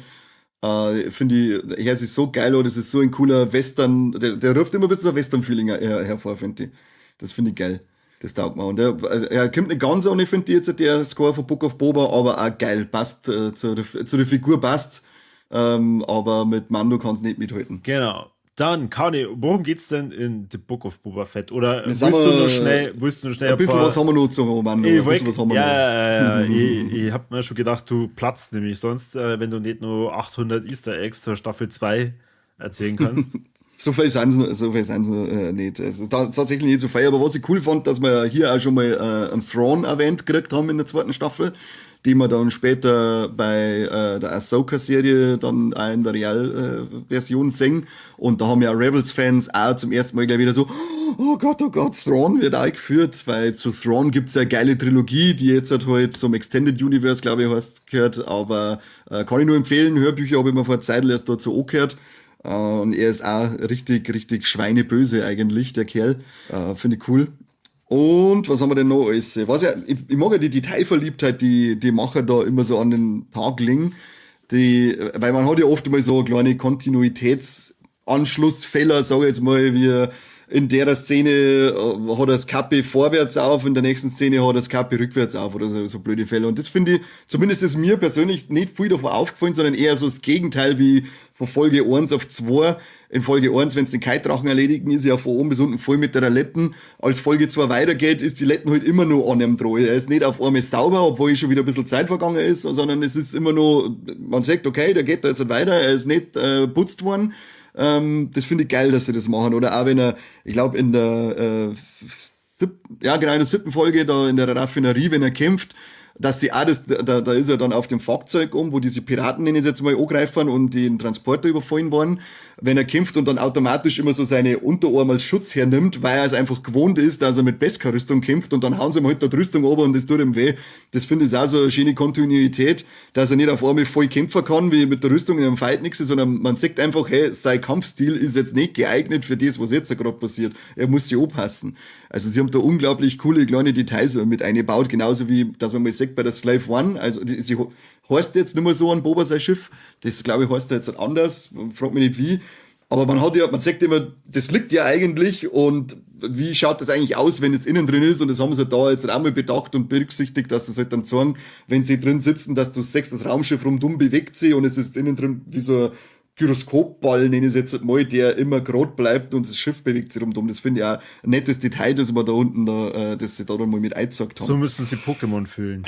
Finde ich, er ist so geil, oder das ist so ein cooler Western, der ruft immer ein bisschen so ein Western-Feeling hervor, finde ich. Das finde ich geil. Das taugt mir. Und er kommt nicht ganz ohne, finde ich jetzt, der Score von Book of Boba, aber auch geil, passt zu der Figur passt, aber mit Mando kann es nicht mithalten. Genau. Dann, Kani, worum geht's denn in The Book of Boba Fett? Oder willst du nur schnell ein bisschen was haben wir noch zu Mando. Ich hab mir schon gedacht, du platzt nämlich sonst, wenn du nicht nur 800 Easter Eggs zur Staffel 2 erzählen kannst. So viel sind's nicht. Also tatsächlich nicht so viel. Aber was ich cool fand, dass wir hier auch schon mal einen Thrawn erwähnt gekriegt haben in der zweiten Staffel, die wir dann später bei der Ahsoka-Serie dann auch in der Real-Version sehen. Und da haben ja Rebels-Fans auch zum ersten Mal gleich wieder so, oh Gott, Thrawn wird auch geführt, weil zu Thrawn gibt's ja eine geile Trilogie, die jetzt halt zum Extended Universe, glaube ich, heißt, gehört. Aber kann ich nur empfehlen, Hörbücher habe ich mir vor Zeit erst dazu angehört. Und er ist auch richtig, richtig schweineböse eigentlich, der Kerl. Finde ich cool. Und was haben wir denn noch alles? Was ja, ich mag ja die Detailverliebtheit, die Macher da immer so an den Tag legen. Weil man hat ja oft mal so kleine Kontinuitätsanschlussfehler, sag ich jetzt mal, wie in der Szene hat er das Kappe vorwärts auf, in der nächsten Szene hat er das Kappe rückwärts auf oder so, so blöde Fälle. Und das finde ich, zumindest ist mir persönlich nicht viel davon aufgefallen, sondern eher so das Gegenteil wie von Folge 1 auf 2. In Folge 1, wenn sie den Kite-Drachen erledigen, ist ja von oben bis unten voll mit der Letten. Als Folge 2 weitergeht, ist die Letten halt immer noch an ihm dran. Er ist nicht auf einmal sauber, obwohl schon wieder ein bisschen Zeit vergangen ist, sondern es ist immer noch, man sagt, okay, der geht da jetzt weiter, er ist nicht putzt worden. Das finde ich geil, dass sie das machen. Oder auch wenn er, ich glaube, in der in der 7. Folge, da in der Raffinerie, wenn er kämpft, dass sie auch das, da ist er dann auf dem Fahrzeug um, wo diese Piraten, nenne ich jetzt mal, angreifen und den Transporter überfallen worden, wenn er kämpft und dann automatisch immer so seine Unterarme als Schutz hernimmt, weil er es einfach gewohnt ist, dass er mit Beskar-Rüstung kämpft und dann hauen sie ihm halt da die Rüstung runter und das tut ihm weh. Das finde ich auch so eine schöne Kontinuität, dass er nicht auf einmal voll kämpfen kann, wie mit der Rüstung in einem Fight nix ist, sondern man sieht einfach, hey, sein Kampfstil ist jetzt nicht geeignet für das, was jetzt gerade passiert. Er muss sich anpassen. Also sie haben da unglaublich coole kleine Details mit eingebaut, genauso wie, dass man mal sieht bei der Slave One, also sie heißt jetzt nicht mehr so an Boba sein Schiff, das glaube ich heißt jetzt anders, fragt mich nicht wie, aber man sagt immer, das liegt ja eigentlich und wie schaut das eigentlich aus, wenn es innen drin ist, und das haben sie da jetzt auch mal bedacht und berücksichtigt, dass sie es halt dann zeigen, wenn sie drin sitzen, dass du siehst, das Raumschiff rundum bewegt sich und es ist innen drin wie so ein Gyroskopball, nenne ich es jetzt mal, der immer gerade bleibt und das Schiff bewegt sich rundum. Das finde ich auch ein nettes Detail, das wir da unten da, das sie da dann mal mit eingezeigt haben. So müssen sie Pokémon fühlen.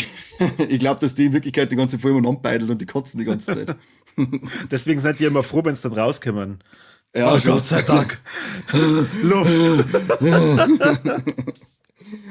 Ich glaube, dass die in Wirklichkeit die ganze Folge umeinander und die kotzen die ganze Zeit. Deswegen seid ihr immer froh, wenn es dann rauskommen. Ja, oh, Gott sei Dank. Luft.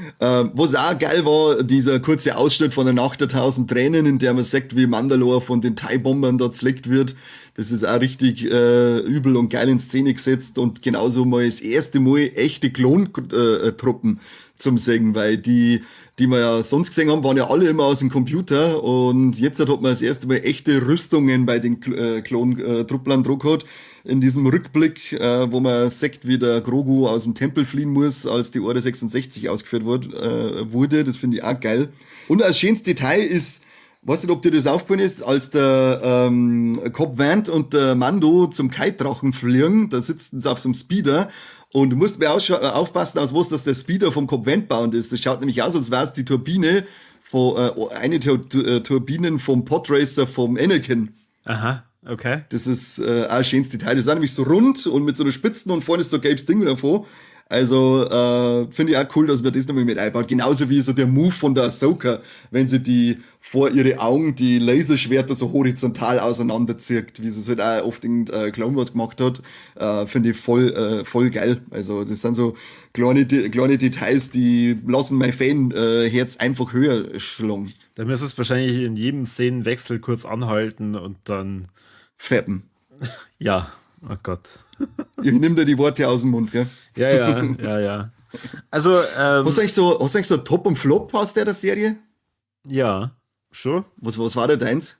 Was auch geil war, dieser kurze Ausschnitt von der Nacht der 1000 Tränen, in der man sagt, wie Mandalore von den TIE-Bombern da zerlegt wird. Das ist auch richtig übel und geil in Szene gesetzt und genauso mal das erste Mal echte Klontruppen zum Sehen, weil die wir ja sonst gesehen haben, waren ja alle immer aus dem Computer und jetzt hat man das erste Mal echte Rüstungen bei den Klontrupplern drauf gehabt. In diesem Rückblick, wo man sieht, wie der Grogu aus dem Tempel fliehen muss, als die Order 66 ausgeführt wurde. Das finde ich auch geil. Und als schönstes Detail ist, weiß nicht, ob dir das aufgefallen ist, als der Cobb Vanth und der Mando zum Kite-Drachen fliegen, da sitzen sie auf so einem Speeder und du musst mir aufpassen, aus was das der Speeder vom Cobb Vanth bound ist. Das schaut nämlich aus, als wäre es die Turbine von, eine Turbinen vom Podracer vom Anakin. Aha. Okay. Das ist auch ein schönes Detail. Das ist nämlich so rund und mit so einer Spitzen und vorne ist so ein gelbes Ding davor. Also finde ich auch cool, dass man das nochmal mit einbaut. Genauso wie so der Move von der Ahsoka, wenn sie die vor ihre Augen die Laserschwerter so horizontal auseinanderzirkt, wie sie es halt auch oft in Clone Wars gemacht hat, finde ich voll geil. Also das sind so kleine Details, die lassen mein Fan-Herz einfach höher schlagen. Da müsstest du es wahrscheinlich in jedem Szenenwechsel kurz anhalten und dann feppen. Ja, oh Gott. Ich nimm dir die Worte aus dem Mund, gell? Ja. Also, hast du eigentlich so Top und Flop aus der Serie? Ja, schon. Was war denn deins?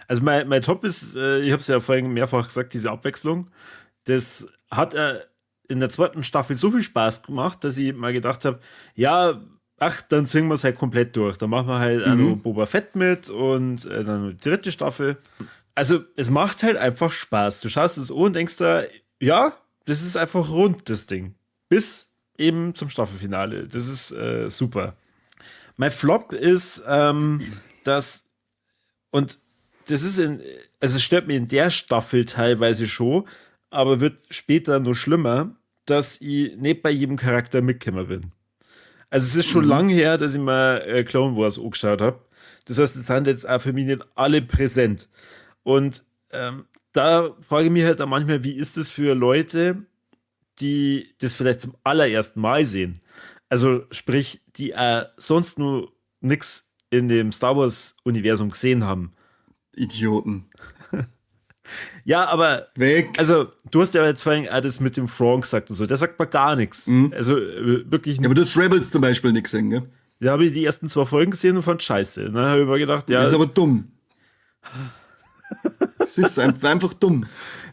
Also mein Top ist, ich hab's ja vorhin mehrfach gesagt, diese Abwechslung. Das hat in der zweiten Staffel so viel Spaß gemacht, dass ich mal gedacht habe, ja, ach, dann ziehen wir es halt komplett durch. Dann machen wir halt auch noch Boba Fett mit und dann die dritte Staffel. Also es macht halt einfach Spaß. Du schaust es an und denkst da, ja, das ist einfach rund, das Ding. Bis eben zum Staffelfinale. Das ist super. Mein Flop ist, dass, und das ist also es stört mich in der Staffel teilweise schon, aber wird später noch schlimmer, dass ich nicht bei jedem Charakter mitgekommen bin. Also es ist schon lang her, dass ich mal Clone Wars angeschaut habe. Das heißt, es sind jetzt auch für mich nicht alle präsent. Und da frage ich mich halt auch manchmal, wie ist das für Leute, die das vielleicht zum allerersten Mal sehen? Also sprich, die sonst nur nix in dem Star Wars-Universum gesehen haben. Idioten. Ja, aber weg. Also du hast ja jetzt vorhin auch das mit dem Thrawn gesagt und so, der sagt mal gar nichts. Mhm. Also wirklich. Ja, aber du hast Rebels zum Beispiel nicht gesehen, gell? Da habe ich die ersten 2 Folgen gesehen und fand scheiße. Dann habe ich mir gedacht, ja. Das ist aber dumm. Das ist einfach dumm.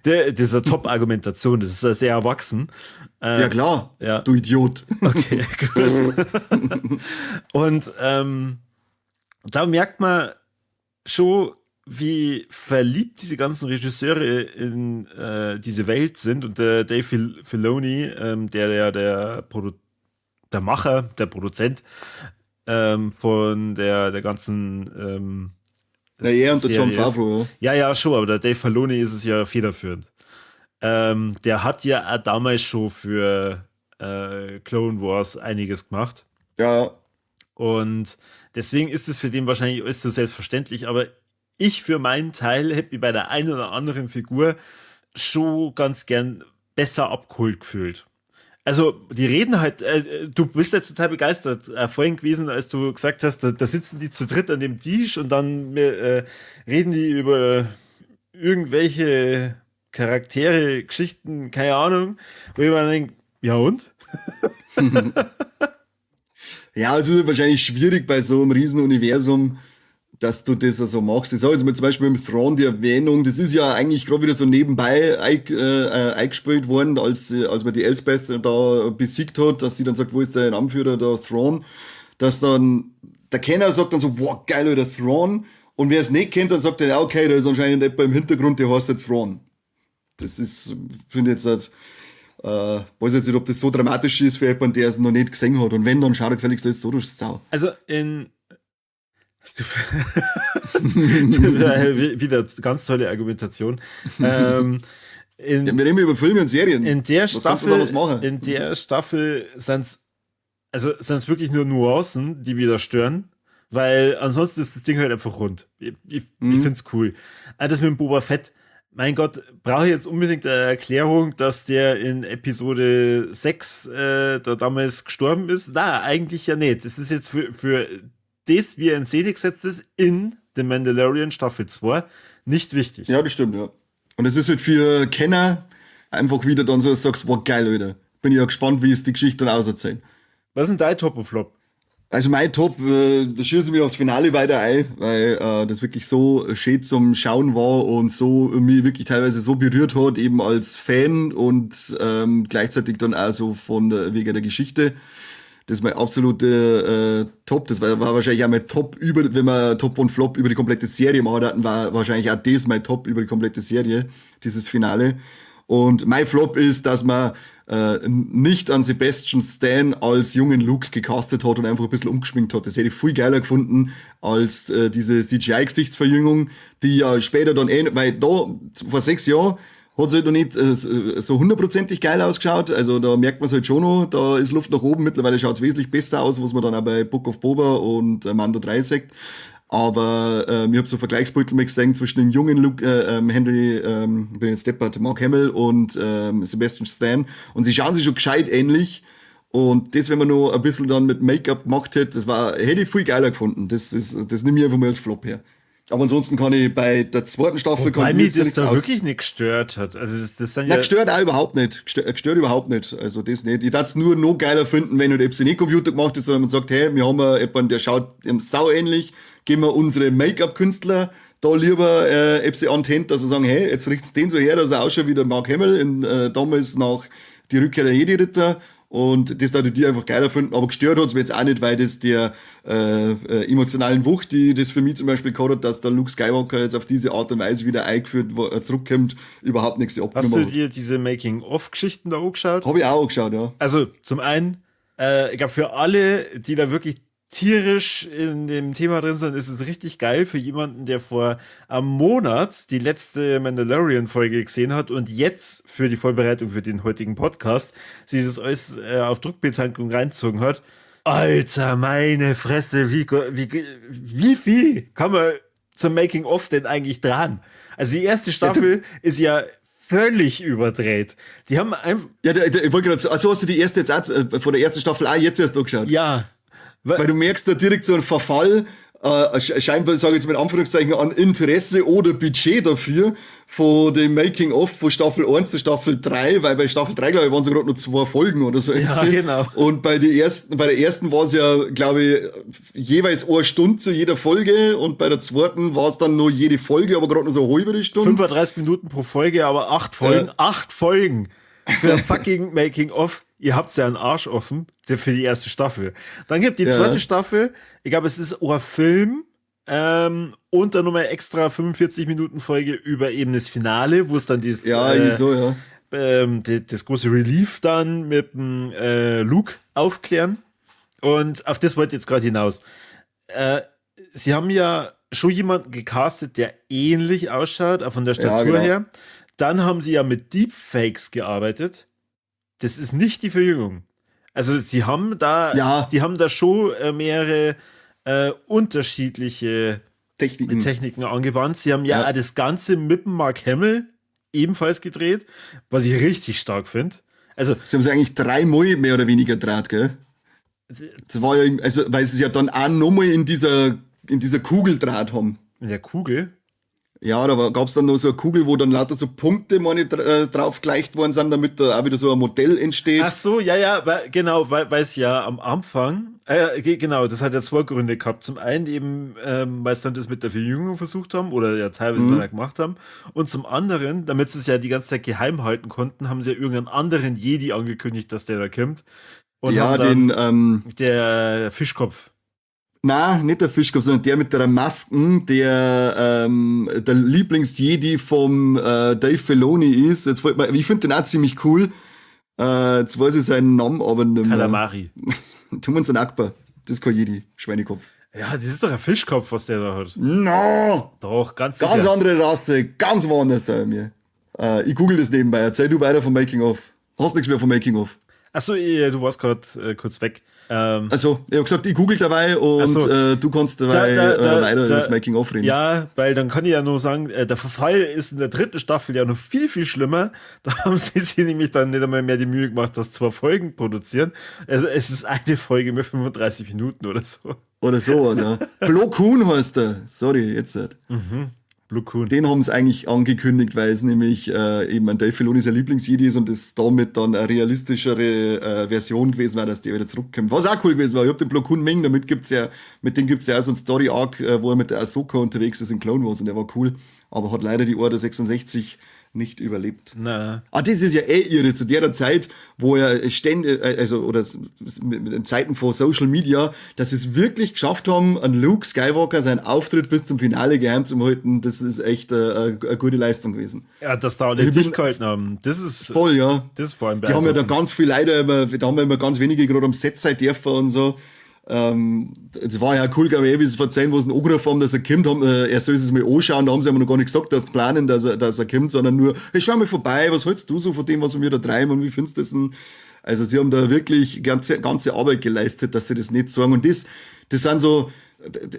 Das ist eine Top-Argumentation, das ist ja sehr erwachsen. Ja, klar, ja. Du Idiot. Okay, gut. Und da merkt man schon, wie verliebt diese ganzen Regisseure in diese Welt sind und der Dave Filoni, der Macher, der Produzent von der ganzen Ja, er und der Jon Favreau. Ja, schon, aber der Dave Filoni ist es ja federführend. Der hat ja auch damals schon für Clone Wars einiges gemacht. Ja. Und deswegen ist es für den wahrscheinlich alles so selbstverständlich, aber ich für meinen Teil hätte mich bei der einen oder anderen Figur schon ganz gern besser abgeholt gefühlt. Also, die reden halt, du bist ja total begeistert vorhin gewesen, als du gesagt hast, da sitzen die zu dritt an dem Tisch und dann reden die über irgendwelche Charaktere, Geschichten, keine Ahnung, wo ich mir denke, ja und? Ja, es ist wahrscheinlich schwierig bei so einem riesen Universum, dass du das so machst. Ich sag jetzt mal zum Beispiel im Thrawn die Erwähnung, das ist ja eigentlich gerade wieder so nebenbei eingespielt worden, als man die Elsbeth da besiegt hat, dass sie dann sagt, wo ist der Anführer, der Thrawn, dass dann der Kenner sagt dann so, boah, geil, der Thrawn. Und wer es nicht kennt, dann sagt er, okay, da ist anscheinend jemand im Hintergrund, der heißt halt Thrawn. Das ist, finde ich jetzt halt, weiß jetzt nicht, ob das so dramatisch ist für jemanden, der es noch nicht gesehen hat. Und wenn, dann schaut er gefälligst alles so, das ist sau. Also in wieder ganz tolle Argumentation. Ja, wir reden über Filme und Serien. In der Staffel sind's wirklich nur Nuancen, die wieder stören, weil ansonsten ist das Ding halt einfach rund. Ich find's cool. Das mit dem Boba Fett, mein Gott, brauche ich jetzt unbedingt eine Erklärung, dass der in Episode 6 da damals gestorben ist? Na, eigentlich ja nicht. Es ist jetzt für das, wie er in Szene gesetzt ist, in The Mandalorian Staffel 2, nicht wichtig. Ja, das stimmt, ja. Und es ist halt für Kenner einfach wieder dann so, dass du sagst, wow, geil, Alter. Bin ich ja gespannt, wie es die Geschichte dann auserzählt. Was ist denn dein Top und Flop? Also mein Top, da schieße ich mich aufs Finale weiter ein, weil das wirklich so schön zum Schauen war und so mich wirklich teilweise so berührt hat, eben als Fan und gleichzeitig dann auch so wegen der Geschichte. Das ist mein absolute Top. Das war wahrscheinlich auch mein Top über, wenn wir Top und Flop über die komplette Serie machen hatten, war wahrscheinlich auch das mein Top über die komplette Serie, dieses Finale. Und mein Flop ist, dass man nicht an Sebastian Stan als jungen Luke gecastet hat und einfach ein bisschen umgeschminkt hat. Das hätte ich viel geiler gefunden als diese CGI-Gesichtsverjüngung, die ja später dann weil da vor 6 Jahren hat es halt noch nicht so hundertprozentig geil ausgeschaut. Also da merkt man es halt schon noch, da ist Luft nach oben. Mittlerweile schaut es wesentlich besser aus, was man dann auch bei Book of Boba und Mando 3 sieht. Aber ich habe so Vergleichsbilder mal gesehen zwischen dem jungen Luke, Henry, bin jetzt deppert, Mark Hamill und Sebastian Stan. Und sie schauen sich schon gescheit ähnlich. Und das, wenn man noch ein bisschen dann mit Make-up gemacht hätte, hätte ich viel geiler gefunden. Das nehme ich einfach mal als Flop her. Aber ansonsten kann ich bei der zweiten Staffel... Wobei mich das da wirklich nicht gestört hat. Also das dann ja gestört auch überhaupt nicht. Gestört überhaupt nicht. Also das nicht. Ich würde es nur noch geiler finden, wenn du nicht Computer gemacht ist, sondern man sagt, hey, wir haben jemanden, der schaut sau ähnlich, geben wir unsere Make-up-Künstler da lieber ebse an die Hand, dass wir sagen, hey, jetzt riecht's den so her, dass er ausschaut wie der Mark Hamill damals nach die Rückkehr der Jedi-Ritter. Und das würde ich einfach geiler finden. Aber gestört hat's mir jetzt auch nicht, weil das der emotionalen Wucht, die das für mich zum Beispiel gehabt hat, dass der Luke Skywalker jetzt auf diese Art und Weise wieder eingeführt, wo er zurückkommt, überhaupt nichts abgenommen. Hast du dir diese Making-of-Geschichten da angeschaut? Hab ich auch angeschaut, ja. Also zum einen, ich glaube für alle, die da wirklich tierisch in dem Thema drin sind, ist es richtig geil für jemanden, der vor einem Monat die letzte Mandalorian-Folge gesehen hat und jetzt für die Vorbereitung für den heutigen Podcast sich das alles auf Druckbetankung reinzogen hat. Alter, meine Fresse, wie viel kann man zum Making-of denn eigentlich dran? Also die erste Staffel ist ja völlig überdreht. Die haben einfach... Ja, ich wollte gerade, also hast du die erste jetzt auch, von der ersten Staffel auch jetzt erst angeschaut? Ja. Weil du merkst da direkt so einen Verfall, scheinbar, sage ich jetzt mit Anführungszeichen, an Interesse oder Budget dafür, von dem Making-of von Staffel 1 zu Staffel 3, weil bei Staffel 3, glaube ich, waren es gerade nur 2 Folgen oder so. Ja, genau. Und bei der ersten war es ja, glaube ich, jeweils eine Stunde zu jeder Folge und bei der zweiten war es dann nur jede Folge, aber gerade nur so eine halbe Stunde. 35 Minuten pro Folge, aber 8 Folgen. 8 Folgen für fucking Making-of. Ihr habt's ja einen Arsch offen für die erste Staffel. Dann gibt die zweite Staffel, ich glaube, es ist ein Film Und dann nochmal extra 45 Minuten Folge über eben das Finale, wo es dann dieses, Ja, irgendwie so, ja. Das große Relief dann mit dem Luke aufklären. Und auf das wollte ich jetzt gerade hinaus. Sie haben ja schon jemanden gecastet, der ähnlich ausschaut, auch von der Statur her. Dann haben sie ja mit Deepfakes gearbeitet. Das ist nicht die Verjüngung. Also sie haben da, die haben da schon mehrere unterschiedliche Techniken. Techniken angewandt. Sie haben ja auch das Ganze mit dem Mark Hamill ebenfalls gedreht, was ich richtig stark finde. Also, sie haben es eigentlich dreimal mehr oder weniger gedreht, gell? Das war ja, also, weil sie es ja dann auch nochmal in dieser Kugel draht haben. In der Kugel? Ja, da gab's dann noch so eine Kugel, wo dann lauter so Punkte, meine ich, drauf gleicht worden sind, damit da auch wieder so ein Modell entsteht. Ach so, ja, weil, genau, weil es ja am Anfang, genau, das hat ja zwei Gründe gehabt. Zum einen eben, weil es dann das mit der Verjüngung versucht haben oder ja teilweise dann auch gemacht haben. Und zum anderen, damit sie es ja die ganze Zeit geheim halten konnten, haben sie ja irgendeinen anderen Jedi angekündigt, dass der da kommt. Und Ja, haben dann den, der Fischkopf. Na, nicht der Fischkopf, sondern der mit der Masken, der Lieblings-Jedi vom Dave Filoni ist. Jetzt fällt mir, ich finde den auch ziemlich cool. Jetzt weiß ich seinen Namen aber nicht mehr. Calamari. Tuman Akbar. Das ist kein Jedi, Schweinekopf. Ja, das ist doch ein Fischkopf, was der da hat. No! Doch, ganz Ganz sicher. andere Rasse, ganz woanders, sag ich mir. Ich google das nebenbei. Erzähl du weiter vom Making of. Hast nichts mehr vom Making of. Achso, du warst gerade kurz weg. Also, ich hab gesagt, ich google dabei und Ach so. du kannst dabei weiter über das Making of reden. Ja, weil dann kann ich ja nur sagen, der Verfall ist in der dritten Staffel ja noch viel, viel schlimmer. Da haben sie sich nämlich dann nicht einmal mehr die Mühe gemacht, das zwei Folgen produzieren. Also es ist eine Folge mit 35 Minuten oder so. Oder sowas, ja. Plo Koon heißt der. Sorry, jetzt nicht. Plo Koon. Den haben sie eigentlich angekündigt, weil es nämlich eben ein Dave Filoni sein Lieblings-Jedi ist und das damit dann eine realistischere Version gewesen war, dass der wieder zurückkommt. Was auch cool gewesen war, ich hab den Plo Koon mengen, mit dem gibt's ja auch so einen Story-Arc, wo er mit der Ahsoka unterwegs ist in Clone Wars und der war cool, aber hat leider die Order 66 nicht überlebt. Na. Ah, das ist ja eh irre, zu der Zeit, wo er ständig, also, oder in Zeiten von Social Media, dass sie es wirklich geschafft haben, an Luke Skywalker seinen Auftritt bis zum Finale geheim zu halten, das ist echt eine gute Leistung gewesen. Ja, dass da alle Ich bin dicht gehalten haben, das ist Voll, ja. Das ist vor allem Die haben ja da beeindruckend. ganz viel Leute immer, da haben wir immer ganz wenige gerade am Set sein dürfen und so. Das war ja cool, glaube ich, wie sie verzeihen, wo sie ihn angerufen haben, dass er kommt, er soll es mal anschauen, da haben sie aber noch gar nicht gesagt, dass sie planen, dass er kommt, sondern nur, hey, schau mal vorbei, was hältst du so von dem, was wir da treiben und wie findest du das denn? Also sie haben da wirklich ganze, ganze Arbeit geleistet, dass sie das nicht sagen. Und das sind so,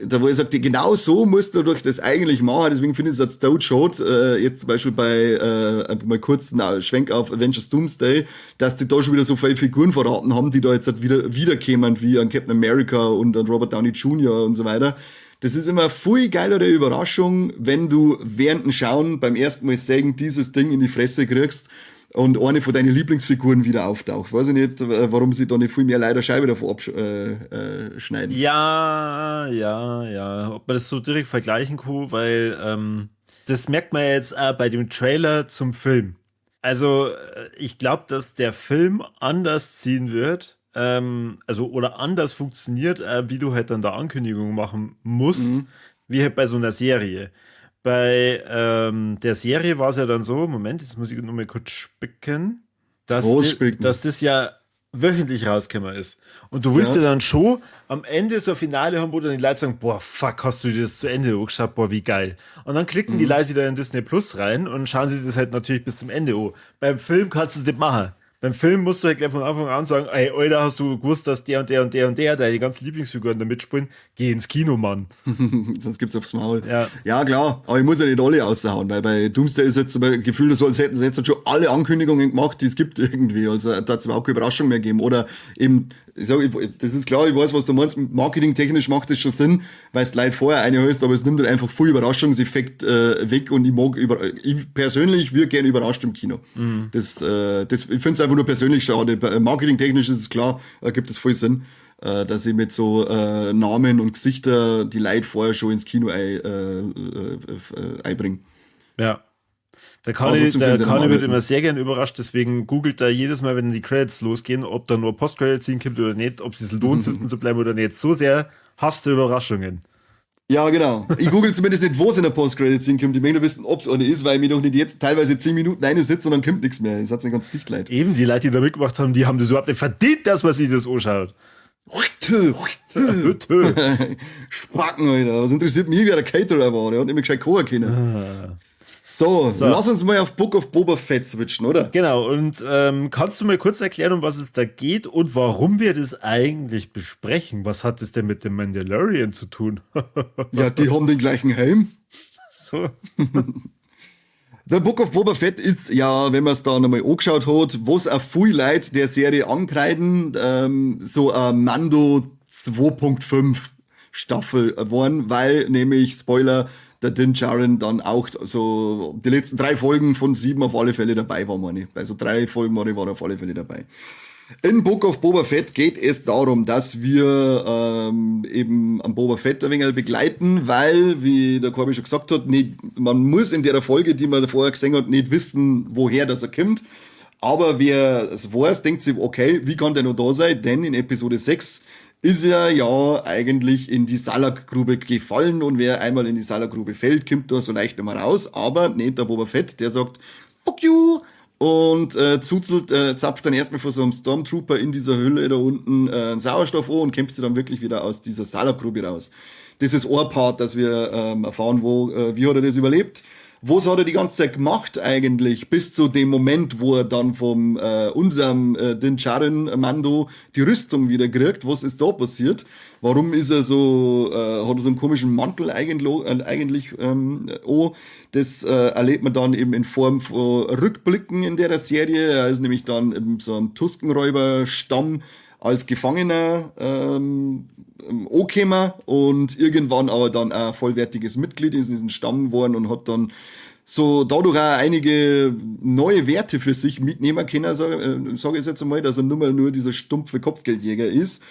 da wo ich sage, genau so musst du durch das eigentlich machen, deswegen finde ich es jetzt tot schade, jetzt zum Beispiel bei, einfach mal kurz einen Schwenk auf Avengers Doomsday, dass die da schon wieder so viele Figuren verraten haben, die da jetzt halt wieder wiederkämen, wie an Captain America und an Robert Downey Jr. und so weiter. Das ist immer eine viel geilere Überraschung, wenn du während dem Schauen beim ersten Mal sehen, dieses Ding in die Fresse kriegst und eine von deinen Lieblingsfiguren wieder auftaucht. Weiß ich nicht, warum sie da nicht viel mehr leider Scheibe davon abschneiden. Schneiden. Ja. Ob man das so direkt vergleichen kann, weil das merkt man jetzt auch bei dem Trailer zum Film. Also, ich glaube, dass der Film anders ziehen wird, also oder anders funktioniert, wie du halt dann da Ankündigungen machen musst, wie halt bei so einer Serie. Bei der Serie war es ja dann so, Moment, jetzt muss ich noch mal kurz spicken, Groß spicken. dass das ja wöchentlich rausgekommen ist. Und du willst ja dann schon am Ende so ein Finale haben, wo dann die Leute sagen, boah, fuck, hast du dir das zu Ende angeschaut, boah, wie geil. Und dann klicken die Leute wieder in Disney Plus rein und schauen sich das halt natürlich bis zum Ende an. Beim Film kannst du es nicht machen. Beim Film musst du halt gleich von Anfang an sagen, ey, Alter, hast du gewusst, dass der und der und der und der, deine ganzen Lieblingsfiguren da mitspielen? Geh ins Kino, Mann. Sonst gibt's aufs Maul. Ja. Ja, klar. Aber ich muss ja nicht alle raushauen, weil bei Doomsday ist jetzt zum Beispiel Gefühl, so als hätten sie jetzt schon alle Ankündigungen gemacht, die es gibt irgendwie. Also da hat's überhaupt keine Überraschung mehr gegeben. Oder eben, ich sag, das ist klar, ich weiß, was du meinst. Marketingtechnisch macht das schon Sinn, weil es Leute vorher einhältst, aber es nimmt halt einfach viel Überraschungseffekt weg und ich persönlich würde gerne überrascht im Kino. Ich find's einfach nur persönlich schade. Marketingtechnisch ist es klar, gibt es voll Sinn, dass ich mit so Namen und Gesichter die Leute vorher schon ins Kino einbringe. Ja. Der Aber Kani, trotzdem der sind sie Kani normal wird mit. immer sehr gern überrascht, deswegen googelt er jedes Mal, wenn die Credits losgehen, ob da nur Post-Credit-Scene kommt oder nicht, ob es sich lohnt, sitzen zu bleiben oder nicht. So sehr hasst er Überraschungen. Ja, genau. Ich google zumindest nicht, wo es in der Post-Credit-Scene kommt. Ich möchte nur wissen, ob es eine ist, weil ich mir doch nicht jetzt teilweise 10 Minuten eine sitze und dann kommt nichts mehr. Das hat nicht ganz dicht leid. Eben, die Leute, die da mitgemacht haben, die haben das überhaupt nicht verdient, dass man sich das anschaut. Spacken, Alter. Was interessiert mich, wer der Caterer war? Der hat nicht mehr gescheit kochen können. Ah. So, lass uns mal auf Book of Boba Fett switchen, oder? Genau, und kannst du mal kurz erklären, um was es da geht und warum wir das eigentlich besprechen? Was hat es denn mit dem Mandalorian zu tun? Ja, die haben den gleichen Helm. So. The Book of Boba Fett ist ja, wenn man es da nochmal angeschaut hat, was auch viel Leute der Serie ankreiden, so ein Mando 2.5 Staffel geworden, weil nämlich, Spoiler, der Din Djarin dann auch so die letzten 3 Folgen von 7 auf alle Fälle dabei war, meine ich. Also 3 Folgen meine ich, war er auf alle Fälle dabei. In Book of Boba Fett geht es darum, dass wir eben am Boba Fett ein wenig begleiten, weil, wie der Corby schon gesagt hat, nicht, man muss in der Folge, die man vorher gesehen hat, nicht wissen, woher das er kommt. Aber wer es weiß, denkt sich, okay, wie kann der noch da sein? Denn in Episode 6 ist er ja eigentlich in die Sarlacc-Grube gefallen und wer einmal in die Sarlacc-Grube fällt, kommt da so leicht nicht mehr raus. Aber nicht der Boba Fett, der sagt, fuck you! Und zuzelt, zapft dann erstmal vor so einem Stormtrooper in dieser Hülle da unten einen Sauerstoff an und kämpft sich dann wirklich wieder aus dieser Sarlacc-Grube raus. Das ist ein Part, dass wir erfahren, wie hat er das überlebt. Was hat er die ganze Zeit gemacht eigentlich, bis zu dem Moment, wo er dann vom unserem Din Djarin Mando die Rüstung wieder kriegt? Was ist da passiert? Warum ist er so, hat er so einen komischen Mantel eigentlich oh, das erlebt man dann eben in Form von Rückblicken in der Serie. Er ist nämlich dann eben so ein Tuskenräuberstamm als Gefangener angekommen und irgendwann aber dann ein vollwertiges Mitglied in diesem Stamm geworden und hat dann so dadurch auch einige neue Werte für sich mitnehmen können, sag ich jetzt einmal, dass er nur mal nur dieser stumpfe Kopfgeldjäger ist.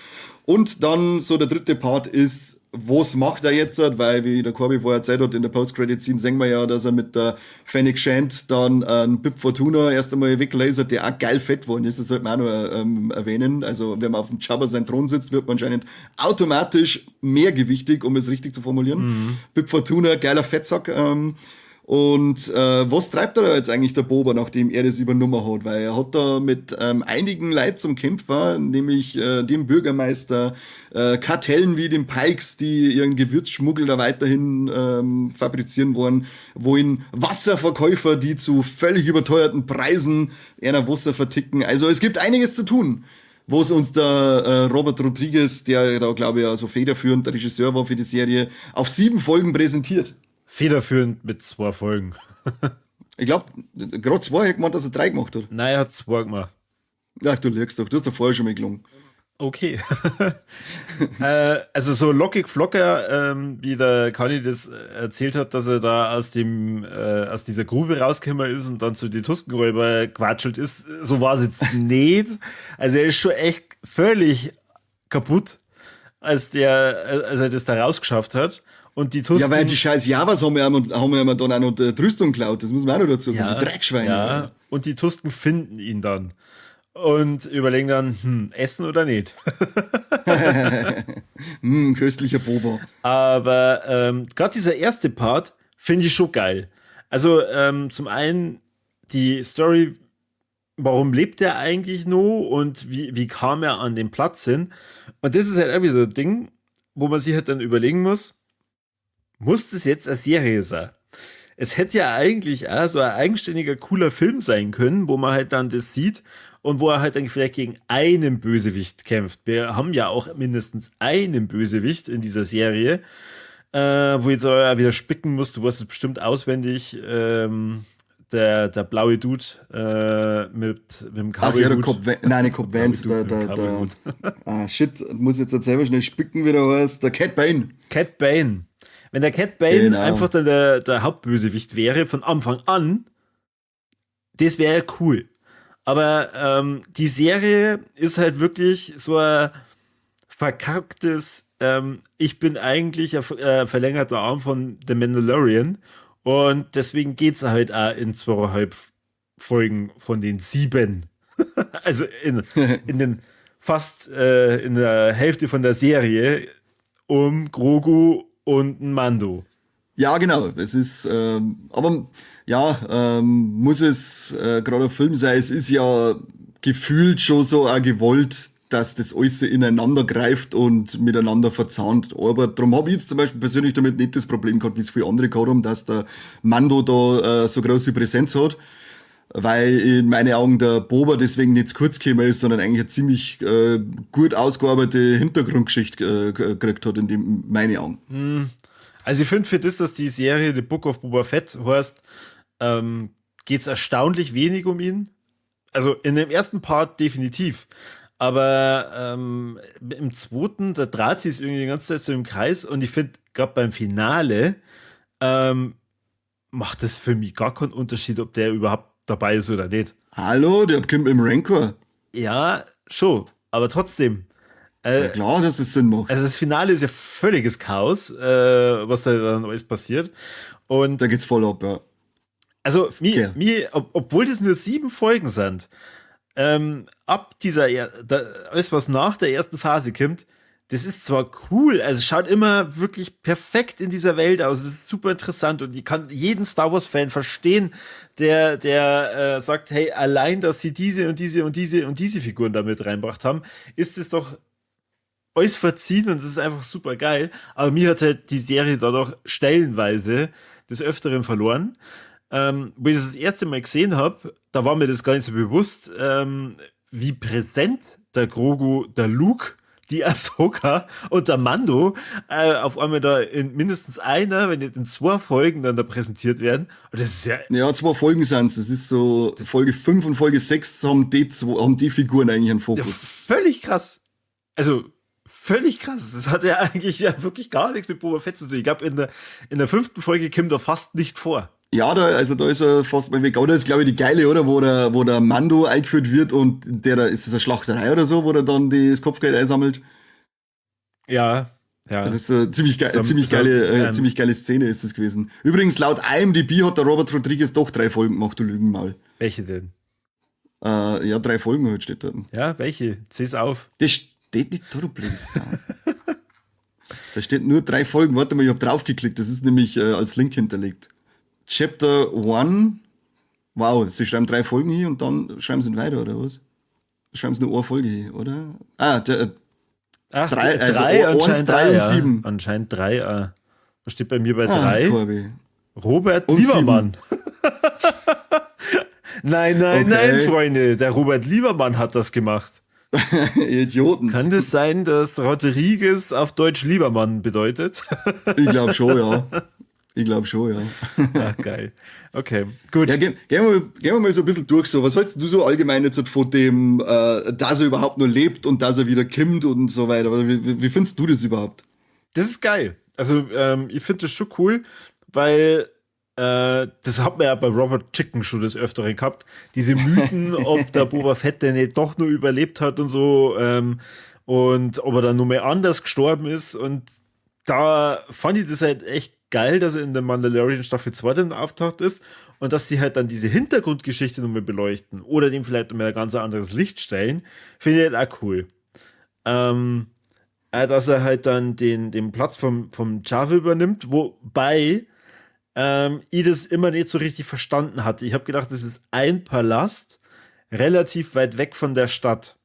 Und dann so der dritte Part ist, was macht er jetzt? Weil, wie der Corby vorher erzählt hat, in der Post-Credit-Scene sehen wir ja, dass er mit der Fennec Shand dann einen Bib Fortuna erst einmal weglasert, der auch geil fett geworden ist. Das sollte man auch noch erwähnen. Also, wenn man auf dem Jabba sein Thron sitzt, wird man anscheinend automatisch mehrgewichtig, um es richtig zu formulieren. Bib Fortuna, geiler Fettsack. Und was treibt er da jetzt eigentlich der Boba, nachdem er das übernommen hat? Weil er hat da mit einigen Leuten zum Kämpfer, nämlich dem Bürgermeister, Kartellen wie den Pikes, die ihren Gewürzschmuggel da weiterhin fabrizieren wollen, wohin Wasserverkäufer, die zu völlig überteuerten Preisen einer Wasser verticken. Also es gibt einiges zu tun. Wo es uns der Robert Rodriguez, der da glaube ich ja so federführend der Regisseur war für die Serie, auf 7 Folgen präsentiert. Federführend mit 2 Folgen. Ich glaub, grad 2 hat gemeint, dass er 3 gemacht hat. Nein, er hat 2 gemacht. Ach, du lügst doch, du hast doch vorher schon mal gelungen. Okay. Also so lockig flocker, wie der Kani das erzählt hat, dass er da aus dieser Grube rausgekommen ist und dann zu den Tuskenräuber quatschelt ist, so war es jetzt nicht. Also er ist schon echt völlig kaputt, als er das da rausgeschafft hat. Und die Tusken, ja, weil die scheiß Javas haben ja dann auch noch die Rüstung geklaut, das muss man auch noch dazu sagen, ja, die Dreckschweine. Ja, und die Tusken finden ihn dann und überlegen dann, essen oder nicht. Köstlicher Boba. Aber gerade dieser erste Part finde ich schon geil. Also zum einen die Story, warum lebt er eigentlich noch und wie kam er an den Platz hin? Und das ist halt irgendwie so ein Ding, wo man sich halt dann überlegen muss, muss das jetzt eine Serie sein? Es hätte ja eigentlich auch so ein eigenständiger, cooler Film sein können, wo man halt dann das sieht und wo er halt dann vielleicht gegen einen Bösewicht kämpft. Wir haben ja auch mindestens einen Bösewicht in dieser Serie, wo jetzt auch wieder spicken musst, du weißt es bestimmt auswendig, der blaue Dude mit dem Cowboy-Hut. Nein, nicht Cobb Vanth, ah, shit, muss jetzt selber schnell spicken, wie der heißt, der Cat Bane. Cat Bane. Wenn der Cat Bane genau einfach dann der Hauptbösewicht wäre, von Anfang an, das wäre cool. Aber die Serie ist halt wirklich so ein verkacktes, ich bin eigentlich ein verlängerter Arm von The Mandalorian und deswegen geht's halt auch in 2,5 Folgen von den 7. Also in den fast in der Hälfte von der Serie um Grogu und ein Mando. Ja, genau. Es ist, aber ja, muss es gerade ein Film sein. Es ist ja gefühlt schon so auch gewollt, dass das alles ineinander greift und miteinander verzahnt. Aber darum habe ich jetzt zum Beispiel persönlich damit nicht das Problem gehabt, wie es viele andere gehabt haben, dass der Mando da so große Präsenz hat, weil in meinen Augen der Boba deswegen nicht zu kurz gekommen ist, sondern eigentlich eine ziemlich gut ausgearbeitete Hintergrundgeschichte gekriegt hat, in dem meine Augen. Hm. Also ich finde für das, dass die Serie The Book of Boba Fett heißt, geht es erstaunlich wenig um ihn. Also in dem ersten Part definitiv. Aber im zweiten, da dreht sich es irgendwie die ganze Zeit so im Kreis und ich finde, gerade beim Finale macht das für mich gar keinen Unterschied, ob der überhaupt dabei ist oder nicht. Hallo, der kommt im Rancor. Ja, schon, aber trotzdem. Ja, klar, dass es Sinn macht. Also das Finale ist ja völliges Chaos, was da dann alles passiert. Und da geht's voll ab, ja. Also obwohl das nur 7 Folgen sind, ab dieser, alles was nach der ersten Phase kommt, das ist zwar cool, also es schaut immer wirklich perfekt in dieser Welt aus, es ist super interessant und ich kann jeden Star Wars Fan verstehen, der sagt, hey, allein, dass sie diese und diese und diese und diese Figuren da mit reinbracht haben, ist es doch alles verziehen und es ist einfach super geil. Aber mir hat halt die Serie dadurch stellenweise des Öfteren verloren. Wo ich das erste Mal gesehen habe, da war mir das gar nicht so bewusst, wie präsent der Grogu, der Luke, die Ahsoka und der Mando auf einmal da in mindestens einer, wenn nicht in 2 Folgen dann da präsentiert werden. Und das ist ja... Ja, 2 Folgen sind's. Das ist so, Folge 5 und Folge 6 haben die Figuren eigentlich einen Fokus. Ja, völlig krass. Also, völlig krass. Das hat ja eigentlich ja wirklich gar nichts mit Boba Fett zu tun. Ich glaube, in der 5. Folge kommt er fast nicht vor. Ja, da ist er fast mal weg. Oder ist, glaube ich, die geile, oder? Wo der Mando eingeführt wird und der da, ist das eine Schlachterei oder so, wo er dann das Kopfgeld einsammelt? Ja, ja. Das ist eine ziemlich geile Szene ist das gewesen. Übrigens, laut IMDb hat der Robert Rodriguez doch 3 Folgen gemacht, du Lügenmaul. Welche denn? Ja, 3 Folgen heute steht da. Ja, welche? Zähl's auf. Das steht nicht da, du blödes Sau. Da steht nur 3 Folgen. Warte mal, ich hab draufgeklickt. Das ist nämlich als Link hinterlegt. Chapter 1. Wow, sie schreiben 3 Folgen hier und dann schreiben sie weiter, oder was? Schreiben sie nur eine Folge hier, oder? Ah, Ach, 3, also 1, 3 und 7. Ja. Anscheinend 3. Was steht bei mir bei 3? Corby. Robert und Liebermann. Nein, nein, okay. Nein, Freunde. Der Robert Liebermann hat das gemacht. Idioten. Kann das sein, dass Rodriguez auf Deutsch Liebermann bedeutet? Ich glaube schon, ja. Ich glaube schon, ja. Ach, geil. Okay, gut. Ja, gehen wir mal so ein bisschen durch. So. Was hältst du so allgemein jetzt von dem, dass er überhaupt nur lebt und dass er wieder kommt und so weiter? Wie findest du das überhaupt? Das ist geil. Also, ich finde das schon cool, weil das hat man ja bei Robert Chicken schon des Öfteren gehabt. Diese Mythen, ob der Boba Fett denn nicht doch nur überlebt hat und so, und ob er dann nur mehr anders gestorben ist. Und da fand ich das halt echt geil, dass er in der Mandalorian Staffel 2 dann auftaucht ist und dass sie halt dann diese Hintergrundgeschichte nochmal beleuchten oder dem vielleicht nochmal ein ganz anderes Licht stellen, finde ich halt auch cool. Dass er halt dann den Platz vom Java übernimmt, wobei ich das immer nicht so richtig verstanden hatte. Ich habe gedacht, das ist ein Palast relativ weit weg von der Stadt.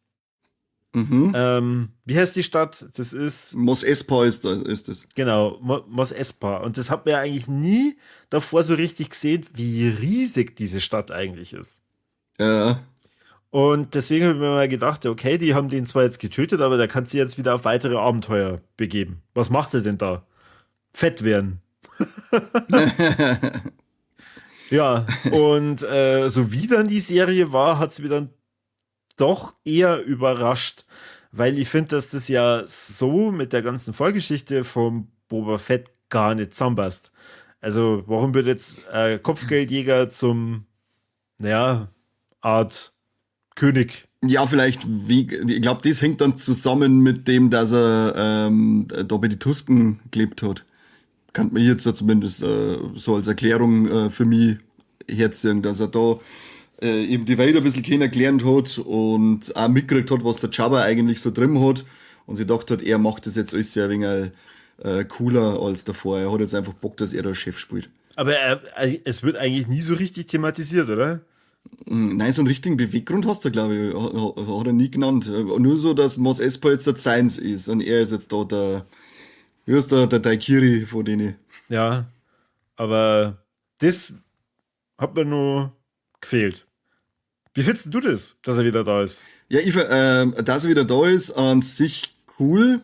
Mhm. Wie heißt die Stadt? Das ist Mos Espa ist das. Genau, Mos Espa. Und das hat man ja eigentlich nie davor so richtig gesehen, wie riesig diese Stadt eigentlich ist. Ja. Und deswegen habe ich mir mal gedacht, okay, die haben den zwar jetzt getötet, aber der kann sich jetzt wieder auf weitere Abenteuer begeben. Was macht er denn da? Fett werden. Ja, und so wie dann die Serie war, hat sie mir dann doch eher überrascht, weil ich finde, dass das ja so mit der ganzen Vorgeschichte vom Boba Fett gar nicht zusammenpasst. Also, warum wird jetzt Kopfgeldjäger zum, naja, Art König? Ja, vielleicht, ich glaube, das hängt dann zusammen mit dem, dass er da bei den Tusken gelebt hat. Kann man jetzt ja zumindest so als Erklärung für mich herziehen, dass er da eben die Welt ein bisschen kennengelernt hat und auch mitgekriegt hat, was der Jabba eigentlich so drin hat. Und sie gedacht hat, er macht das jetzt alles sehr wenig cooler als davor. Er hat jetzt einfach Bock, dass er der Chef spielt. Aber es wird eigentlich nie so richtig thematisiert, oder? Nein, so einen richtigen Beweggrund hast du, glaube ich, hat er nie genannt. Nur so, dass Mos Espa jetzt der Seins ist und er ist jetzt da der, wie heißt der Daikiri von denen. Ja, aber das hat mir nur gefehlt. Wie findest du das, dass er wieder da ist? Ja, dass er wieder da ist, an sich cool,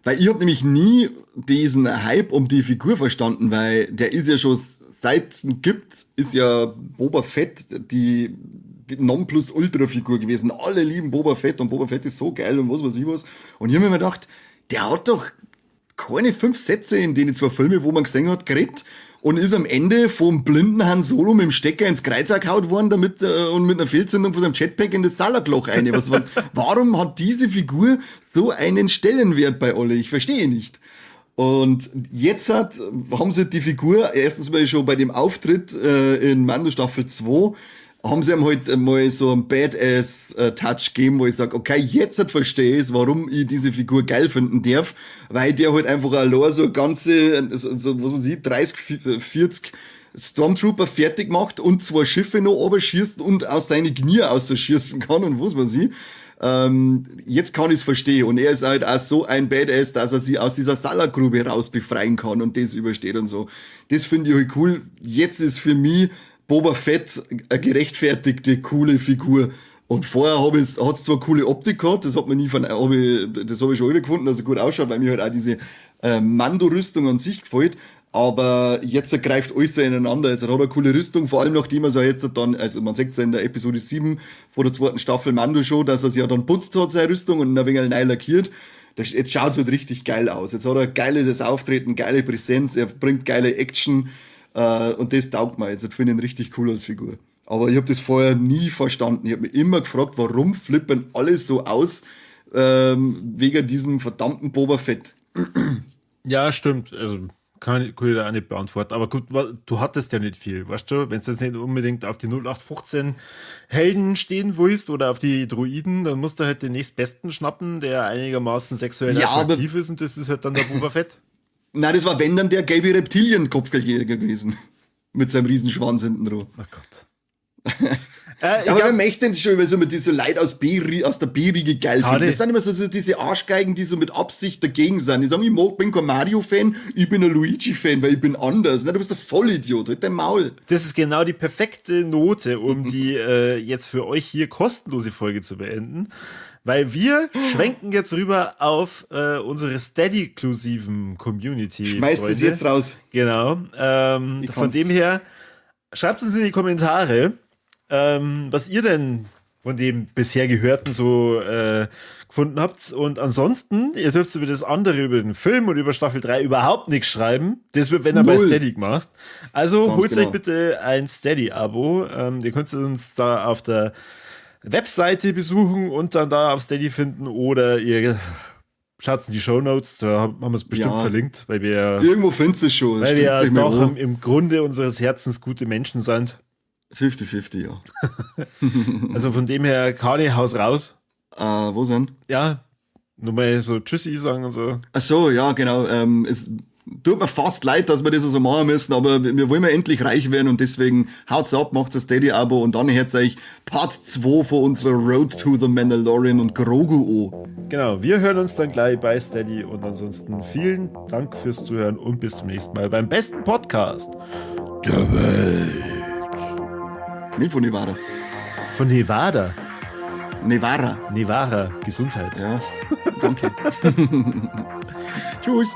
weil ich hab nämlich nie diesen Hype um die Figur verstanden, weil der ist ja schon seit es ihn gibt, ist ja Boba Fett die Nonplusultra-Figur gewesen. Alle lieben Boba Fett und Boba Fett ist so geil und was weiß ich was. Und ich hab mir gedacht, der hat doch keine 5 Sätze in den 2 Filme, wo man gesehen hat, geredet und ist am Ende vom blinden Han Solo mit dem Stecker ins Kreuz gehauen worden, damit und mit einer Fehlzündung von seinem Jetpack in das Sarlacc-Loch rein. Warum hat diese Figur so einen Stellenwert bei alle? Ich verstehe nicht. Und jetzt haben sie die Figur, erstens mal schon bei dem Auftritt in Mando Staffel 2, haben sie ihm halt mal so einen Badass-Touch gegeben, wo ich sag, okay, jetzt halt verstehe ich's, warum ich diese Figur geil finden darf, weil der halt einfach allein so ganze, so, was man sieht, 30, 40 Stormtrooper fertig macht und 2 Schiffe noch runterschießt und aus seine Knie ausschießen kann und was weiß ich. Jetzt kann ich's verstehen. Und er ist halt auch so ein Badass, dass er sich aus dieser Sarlacc-Grube raus befreien kann und das übersteht und so. Das finde ich halt cool. Jetzt ist für mich Boba Fett eine gerechtfertigte, coole Figur. Und vorher hat's zwar coole Optik gehabt, das hat man nie von, hab ich, das hab ich schon immer gefunden, dass er gut ausschaut, weil mir halt auch diese Mando-Rüstung an sich gefällt. Aber jetzt greift alles ineinander. Jetzt hat er eine coole Rüstung, vor allem nachdem er so jetzt dann, also man sieht's ja in der Episode 7 von der zweiten Staffel Mando schon, dass er sich ja dann putzt hat, seine Rüstung, und ein wenig neu lackiert. Jetzt schaut's halt richtig geil aus. Jetzt hat er geiles Auftreten, geile Präsenz, er bringt geile Action, und das taugt mir jetzt. Ich finde ihn richtig cool als Figur. Aber ich hab das vorher nie verstanden. Ich hab mich immer gefragt, warum flippen alle so aus wegen diesem verdammten Boba Fett. Ja, stimmt. Also kann ich da auch nicht beantworten. Aber gut, du hattest ja nicht viel, weißt du? Wenn du jetzt nicht unbedingt auf die null acht fünfzehn Helden stehen willst oder auf die Droiden, dann musst du halt den nächstbesten schnappen, der einigermaßen sexuell Ja, aber attraktiv ist, und das ist halt dann der Boba Fett. Nein, das war wenn dann der gelbe Reptilien-Kopfgeldjäger gewesen. Mit seinem Riesenschwanz hinten drauf. Oh Gott. Ja, aber wer möchte denn schon immer so mit dieser Leid aus B-Ri-, aus der B-Riege geil Kann finden? ich. Das sind immer so diese Arschgeigen, die so mit Absicht dagegen sind. Die sagen, ich bin kein Mario-Fan, ich bin ein Luigi-Fan, weil ich bin anders. Nein, du bist ein Vollidiot, halt dein Maul. Das ist genau die perfekte Note, um die jetzt für euch hier kostenlose Folge zu beenden. Weil wir schwenken jetzt rüber auf unsere Steady-inklusiven Community. Schmeißt es Freunde. jetzt raus. Genau. Ich Von kann's. dem her, schreibt uns in die Kommentare, was ihr denn von dem bisher Gehörten so gefunden habt. Und ansonsten, ihr dürft über das andere, über den Film und über Staffel 3 überhaupt nichts schreiben. Das wird, wenn er bei Null. Steady gemacht. Also Ganz holt euch genau. bitte ein Steady-Abo. Ihr könnt uns da auf der Webseite besuchen und dann da auf Steady finden, oder ihr schaut in die Shownotes, da haben wir es bestimmt verlinkt, weil wir Irgendwo findest du es schon. weil Stimmt wir sich mal doch an. im Grunde unseres Herzens gute Menschen sind. 50-50, ja. Also von dem her, Kani, haus raus. Wo sind? Ja, nur mal so Tschüssi sagen und so. Ach so, ja, genau. Es tut mir fast leid, dass wir das so machen müssen, aber wir wollen ja endlich reich werden und deswegen haut's ab, macht's das Steady-Abo und dann hört euch Part 2 von unserer Road to the Mandalorian und Grogu an. Genau, wir hören uns dann gleich bei Steady und ansonsten vielen Dank fürs Zuhören und bis zum nächsten Mal beim besten Podcast der Welt. Nicht von Nevada. Von Nevada. Nevada. Nevada. Gesundheit. Ja, danke. Tschüss.